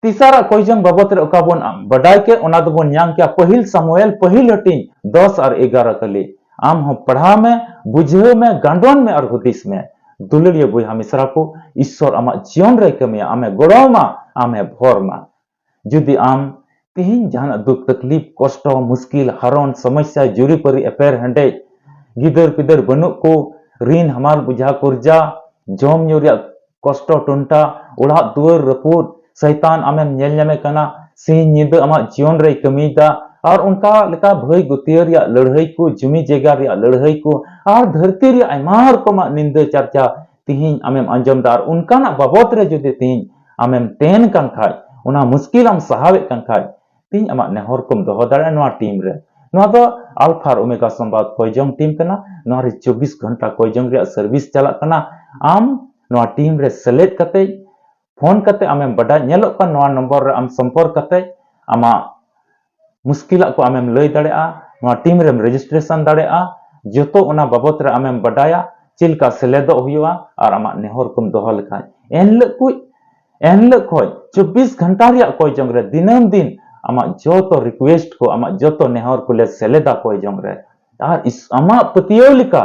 ᱛᱮᱥᱟᱨᱟᱜ ᱠᱚᱭ ᱡᱚᱝ ᱵᱟᱵᱚᱛ ᱨᱮ ᱚᱠᱟ ᱵᱚᱱ ᱵᱟᱰᱟᱭ ᱠᱮᱫ, ᱚᱱᱟ ᱫᱚᱵᱚᱱ ᱧᱟᱢ ᱠᱮᱭᱟ ᱯᱟᱹᱦᱤᱞ ᱥᱟᱢᱩᱭᱮᱞ ᱯᱟᱹᱦᱤᱞ ᱦᱟᱹᱴᱤᱧ ᱫᱚᱥ ᱟᱨ ᱮᱜᱟᱨᱚ ᱠᱟᱹᱞᱤ᱾ ᱟᱢ ᱦᱚᱸ ᱯᱟᱲᱦᱟᱣ ᱢᱮ, ᱵᱩᱡᱷᱟᱹᱣ ᱢᱮ, ᱜᱟᱸᱰᱚᱱ ᱢᱮ ᱟᱨ ᱦᱩᱫᱤᱥ ᱢᱮ᱾ ᱫᱩᱞᱟᱹᱲᱤᱭᱟᱹ ᱵᱚᱭᱦᱟ ᱢᱤᱥᱨᱟ ᱠᱚ, ᱤᱥᱥᱚᱨ ᱟᱢᱟᱜ ᱡᱤᱭᱚᱱ ᱨᱮᱭ ᱠᱟᱹᱢᱤᱭᱟ, ᱟᱢᱮ ᱜᱚᱲᱚᱣᱟᱢᱟ, ᱟᱢᱮ ᱵᱷᱚᱨ ᱢᱟ᱾ ᱡᱩᱫᱤ ᱟᱢ ᱛᱮᱦᱮᱧ ᱡᱟᱦᱟᱱᱟᱜ ᱫᱩᱠ ᱛᱟᱠᱞᱤᱯ, ᱠᱚᱥᱴᱚ, ᱢᱩᱥᱠᱤᱞ, ᱦᱟᱨᱚᱱ, ᱥᱚᱢᱚᱥᱥᱟ, ᱡᱩᱨᱤ ᱯᱟᱹᱨᱤ, ᱮᱯᱮᱨ ᱦᱮᱸᱰᱮᱡ, ᱜᱤᱫᱟᱹᱨ ᱯᱤᱫᱟᱹᱨ ᱵᱟᱹᱱᱩᱜ ᱠᱚ, ᱨᱤᱱ ᱦᱟᱢᱟᱞ ᱵᱩᱡᱷᱟ ᱠᱚᱨᱡᱟ, ᱡᱚᱢ ᱧᱩ ᱨᱮᱭᱟᱜ ᱠᱚᱥᱴᱚ ᱴᱩᱱᱴᱟ, ᱚᱲᱟᱜ ᱫᱩᱣᱟᱹᱨ ᱨᱟᱹᱯᱩᱫ, ᱥᱚᱭᱛᱟᱱ ᱟᱢᱮᱢ ᱧᱮᱞ ᱧᱟᱢᱮ ᱠᱟᱱᱟ, ᱥᱤᱧ ᱧᱤᱫᱟᱹ ᱟᱢᱟᱜ ᱡᱤᱭᱚᱱ ᱨᱮᱭ ᱠᱟᱹᱢᱤᱭᱮᱫᱟ, ᱟᱨ ᱚᱱᱠᱟ ᱞᱮᱠᱟ ᱵᱷᱟᱹᱭ ᱜᱟᱹᱛᱭᱟᱹ ᱨᱮᱭᱟᱜ ᱞᱟᱹᱲᱦᱟᱹᱭ ᱠᱚ, ᱡᱩᱢᱤ ᱡᱟᱭᱜᱟ ᱨᱮᱭᱟᱜ ᱞᱟᱹᱲᱦᱟᱹᱭ ᱠᱚ, ᱟᱨ ᱫᱷᱟᱹᱨᱛᱤ ᱨᱮᱭᱟᱜ ᱟᱭᱢᱟ ᱨᱚᱠᱚᱢᱟᱜ ᱱᱤᱱᱫᱟᱹ ᱪᱟᱨᱪᱟ ᱛᱤᱦᱤᱧ ᱟᱢᱮᱢ ᱟᱸᱡᱚᱢ ᱮᱫᱟ, ᱟᱨ ᱚᱱᱠᱟᱱᱟᱜ ᱵᱟᱵᱚᱛ ᱨᱮ ᱡᱩᱫᱤ ᱛᱤᱦᱤᱧ ᱟᱢᱮᱢ ᱛᱮᱱ ᱠᱟᱱ ᱠᱷᱟᱡ, ᱚᱱᱟ ᱢᱩᱥᱠᱤᱞ ᱟᱢ ᱥᱟᱦᱟᱣᱮᱫ ᱠᱟᱱ ᱠᱷᱟᱡ, ᱛᱤᱦᱤᱧ ᱟᱢᱟᱜ ᱱᱮᱦᱚᱨ ᱠᱚᱢ ᱫᱚᱦᱚ ᱫᱟᱲᱮᱭᱟᱜᱼᱟ ᱱᱚᱣᱟ ᱴᱤᱢ ᱨᱮ᱾ ᱱᱚᱣᱟ ᱫᱚ ᱟᱞᱯᱷᱟ ᱟᱨ ᱳᱢᱮᱜᱟ ᱥᱚᱢᱵᱟᱫ ᱠᱚᱭ ᱡᱚᱝ ᱴᱤᱢ ᱠᱟᱱᱟ᱾ ᱱᱚᱣᱟ ᱨᱮ ᱪᱚᱵᱵᱤᱥ ᱜᱷᱚᱱᱴᱟ ᱠᱚᱭ ᱡᱚᱝ ᱨᱮᱭᱟᱜ ᱥᱟᱨᱵᱷᱤᱥ ᱪᱟᱞᱟᱜ ᱠᱟᱱᱟ᱾ ᱟᱢ ᱱᱚᱣᱟ ᱴᱤᱢ ᱨᱮ ᱥᱮᱞᱮᱫ ᱠᱟᱛᱮ, ᱯᱷᱳᱱ ᱠᱟᱛᱮ ᱟᱢᱮᱢ ᱵᱟᱰᱟᱭ, ᱧᱮᱞᱚᱜ ᱠᱟᱱ ᱱᱚᱣᱟ ᱱᱚᱢᱵᱚᱨ ᱨᱮ ᱟᱢ ᱥᱚᱢᱯᱚᱨᱠ ᱠᱟᱛᱮ ᱟᱢᱟᱜ ᱢᱩᱥᱠᱤᱞᱟᱜ ᱠᱚ ᱟᱢᱮᱢ ᱞᱟᱹᱭ ᱫᱟᱲᱮᱭᱟᱜᱼᱟ, ᱱᱚᱣᱟ ᱴᱤᱢ ᱨᱮᱢ ᱨᱮᱡᱤᱥᱴᱨᱮᱥᱚᱱ ᱫᱟᱲᱮᱭᱟᱜᱼᱟ, ᱡᱚᱛᱚ ᱚᱱᱟ ᱵᱟᱵᱚᱛ ᱨᱮ ᱟᱢᱮᱢ ᱵᱟᱰᱟᱭᱟ, ᱪᱮᱫ ᱞᱮᱠᱟ ᱥᱮᱞᱮᱫᱚᱜ ᱦᱩᱭᱩᱜᱼᱟ ᱟᱨ ᱟᱢᱟᱜ ᱱᱮᱦᱚᱨ ᱠᱚᱢ ᱫᱚᱦᱚ ᱞᱮᱠᱷᱟᱡ᱾ ᱮᱱᱦᱤᱞᱳᱜ ᱠᱚ, ᱮᱱᱦᱤᱞᱳᱜ ᱠᱷᱚᱡ ᱪᱚᱵᱵᱤᱥ ᱜᱷᱚᱱᱴᱟ ᱨᱮᱭᱟᱜ ᱠᱚᱭ ᱡᱚᱝ ᱨᱮ ᱫᱤᱱᱟᱹᱢ ᱫᱤᱱ ᱟᱢᱟᱜ ᱡᱚᱛᱚ ᱨᱤᱠᱩᱭᱮᱥᱴ ᱠᱚ, ᱟᱢᱟᱜ ᱡᱚᱛᱚ ᱱᱮᱦᱚᱨ ᱠᱚᱞᱮ ᱥᱮᱞᱮᱫᱟ ᱠᱚᱭ ᱡᱚᱝ ᱨᱮ᱾ ᱟᱨ ᱤᱥ-, ᱟᱢᱟᱜ ᱯᱟᱹᱛᱭᱟᱹᱣ ᱞᱮᱠᱟ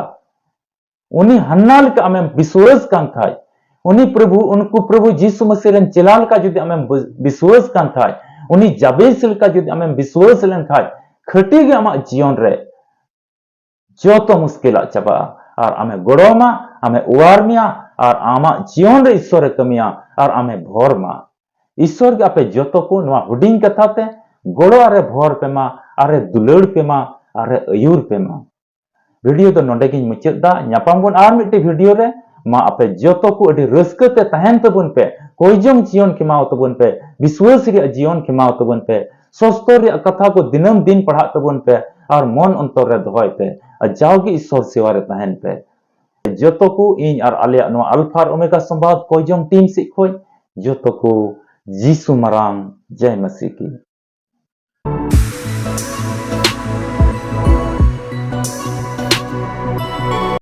ᱩᱱᱤ ᱦᱟᱱᱱᱟ ᱞᱮᱠᱟ ᱟᱢᱮᱢ ᱵᱤᱥᱣᱟᱹᱥ ᱠᱟᱱ ᱠᱷᱟᱡ, ᱩᱱᱤ ᱯᱨᱚᱵᱷᱩ, ᱩᱱᱠᱩ ᱯᱨᱚᱵᱷᱩ ᱡᱤᱥᱩ ᱢᱟᱹᱥᱤ ᱨᱮᱱ ᱪᱮᱞᱟ ᱞᱮᱠᱟ ᱡᱩᱫᱤ ᱟᱢᱮᱢ ᱵᱤ-, ᱵᱤᱥᱣᱟᱹᱥ ᱠᱟᱱ ᱠᱷᱟᱡ, ᱩᱱᱤ ᱡᱟᱵᱮᱥ ᱞᱮᱠᱟ ᱡᱩᱫᱤ ᱟᱢᱮᱢ ᱵᱤᱥᱣᱟᱹᱥ ᱞᱮᱱ ᱠᱷᱟᱡ, ᱠᱷᱟᱹᱴᱤ ᱜᱮ ᱟᱢᱟᱜ ᱡᱤᱭᱚᱱ ᱨᱮ ᱡᱚᱛᱚ ᱢᱩᱥᱠᱤᱞᱟᱜ ᱪᱟᱵᱟᱜᱼᱟ᱾ ᱟᱨ ᱟᱢᱮ ᱜᱚᱲᱚ ᱟᱢᱟ, ᱟᱢᱮ ᱚᱣᱟᱨ ᱢᱮᱭᱟ, ᱟᱨ ᱟᱢᱟᱜ ᱡᱤᱭᱚᱱ ᱨᱮ ᱤᱥᱥᱚᱨᱮ ᱠᱟᱹᱢᱤᱭᱟ, ᱟᱨ ᱟᱢᱮ ᱵᱷᱚᱨ ᱢᱟ᱾ ᱤᱥᱥᱚᱨ ᱜᱮ ᱟᱯᱮ ᱡᱚᱛᱚ ᱠᱚ ᱱᱚᱣᱟ ᱦᱩᱰᱤᱧ ᱠᱟᱛᱷᱟ ᱛᱮ ᱜᱚᱲᱚ ᱟᱨᱮ ᱵᱷᱚᱨ ᱯᱮ ᱢᱟ, ᱟᱨᱮ ᱫᱩᱞᱟᱹᱲ ᱯᱮ ᱢᱟ, ᱟᱨᱮ ᱟᱹᱭᱩᱨ ᱯᱮ ᱢᱟ᱾ ᱵᱷᱤᱰᱤᱭᱳ ᱫᱚ ᱱᱚᱰᱮ ᱜᱤᱧ ᱢᱩᱪᱟᱹᱫ ᱫᱟ᱾ ᱧᱟᱯᱟᱢ ᱵᱚᱱ ᱟᱨ ᱢᱤᱫᱴᱮᱡ ᱵᱷᱤᱰᱤᱭᱳ ᱨᱮ᱾ ᱢᱟ ᱟᱯᱮ ᱡᱚᱛᱚ ᱠᱚ ᱟᱹᱰᱤ ᱨᱟᱹᱥᱠᱟᱹ ᱛᱮ ᱛᱟᱦᱮᱱ ᱛᱟᱵᱚᱱ ᱯᱮ, ᱠᱚᱭᱡᱚᱝ ᱡᱤᱭᱚᱱ ᱠᱷᱮᱢᱟᱣ ᱛᱟᱵᱚᱱ ᱯᱮ, ᱵᱤᱥᱣᱟᱹᱥ ᱨᱮᱭᱟᱜ ᱡᱤᱭᱚᱱ ᱠᱷᱮᱢᱟᱣ ᱛᱟᱵᱚᱱ ᱯᱮ, ᱥᱚᱥᱛᱚ ᱨᱮᱭᱟᱜ ᱠᱟᱛᱷᱟ ᱠᱚ ᱫᱤᱱᱟᱹᱢ ᱫᱤᱱ ᱯᱟᱲᱦᱟᱜ ᱛᱟᱵᱚᱱ ᱯᱮ, ᱟᱨ ᱢᱚᱱ ᱚᱱᱛᱚᱨ ᱨᱮ ᱫᱚᱦᱚᱭ ᱯᱮ, ᱟᱨ ᱡᱟᱣᱜᱮ ᱤᱥᱥᱚᱨ ᱥᱮᱣᱟ ᱨᱮ ᱛᱟᱦᱮᱱ ᱯᱮ᱾ ᱡᱚᱛᱚ ᱠᱚ ᱤᱧ ᱟᱨ ᱟᱞᱮᱭᱟᱜ ᱱᱚᱣᱟ ᱟᱞᱯᱷᱟ ᱟᱨ ᱳᱢᱮᱜᱟ ᱥᱚᱢᱵᱟᱫ ᱠᱚᱭᱡᱚᱝ ᱴᱤᱢ ᱥᱮᱫ ᱠᱷᱚᱡ ᱡᱚᱛᱚ ᱠᱚ ᱡᱤᱥᱩ ᱢᱟᱨᱟᱝ ᱡᱟᱭ ᱢᱟᱥᱤ ᱠᱤ᱾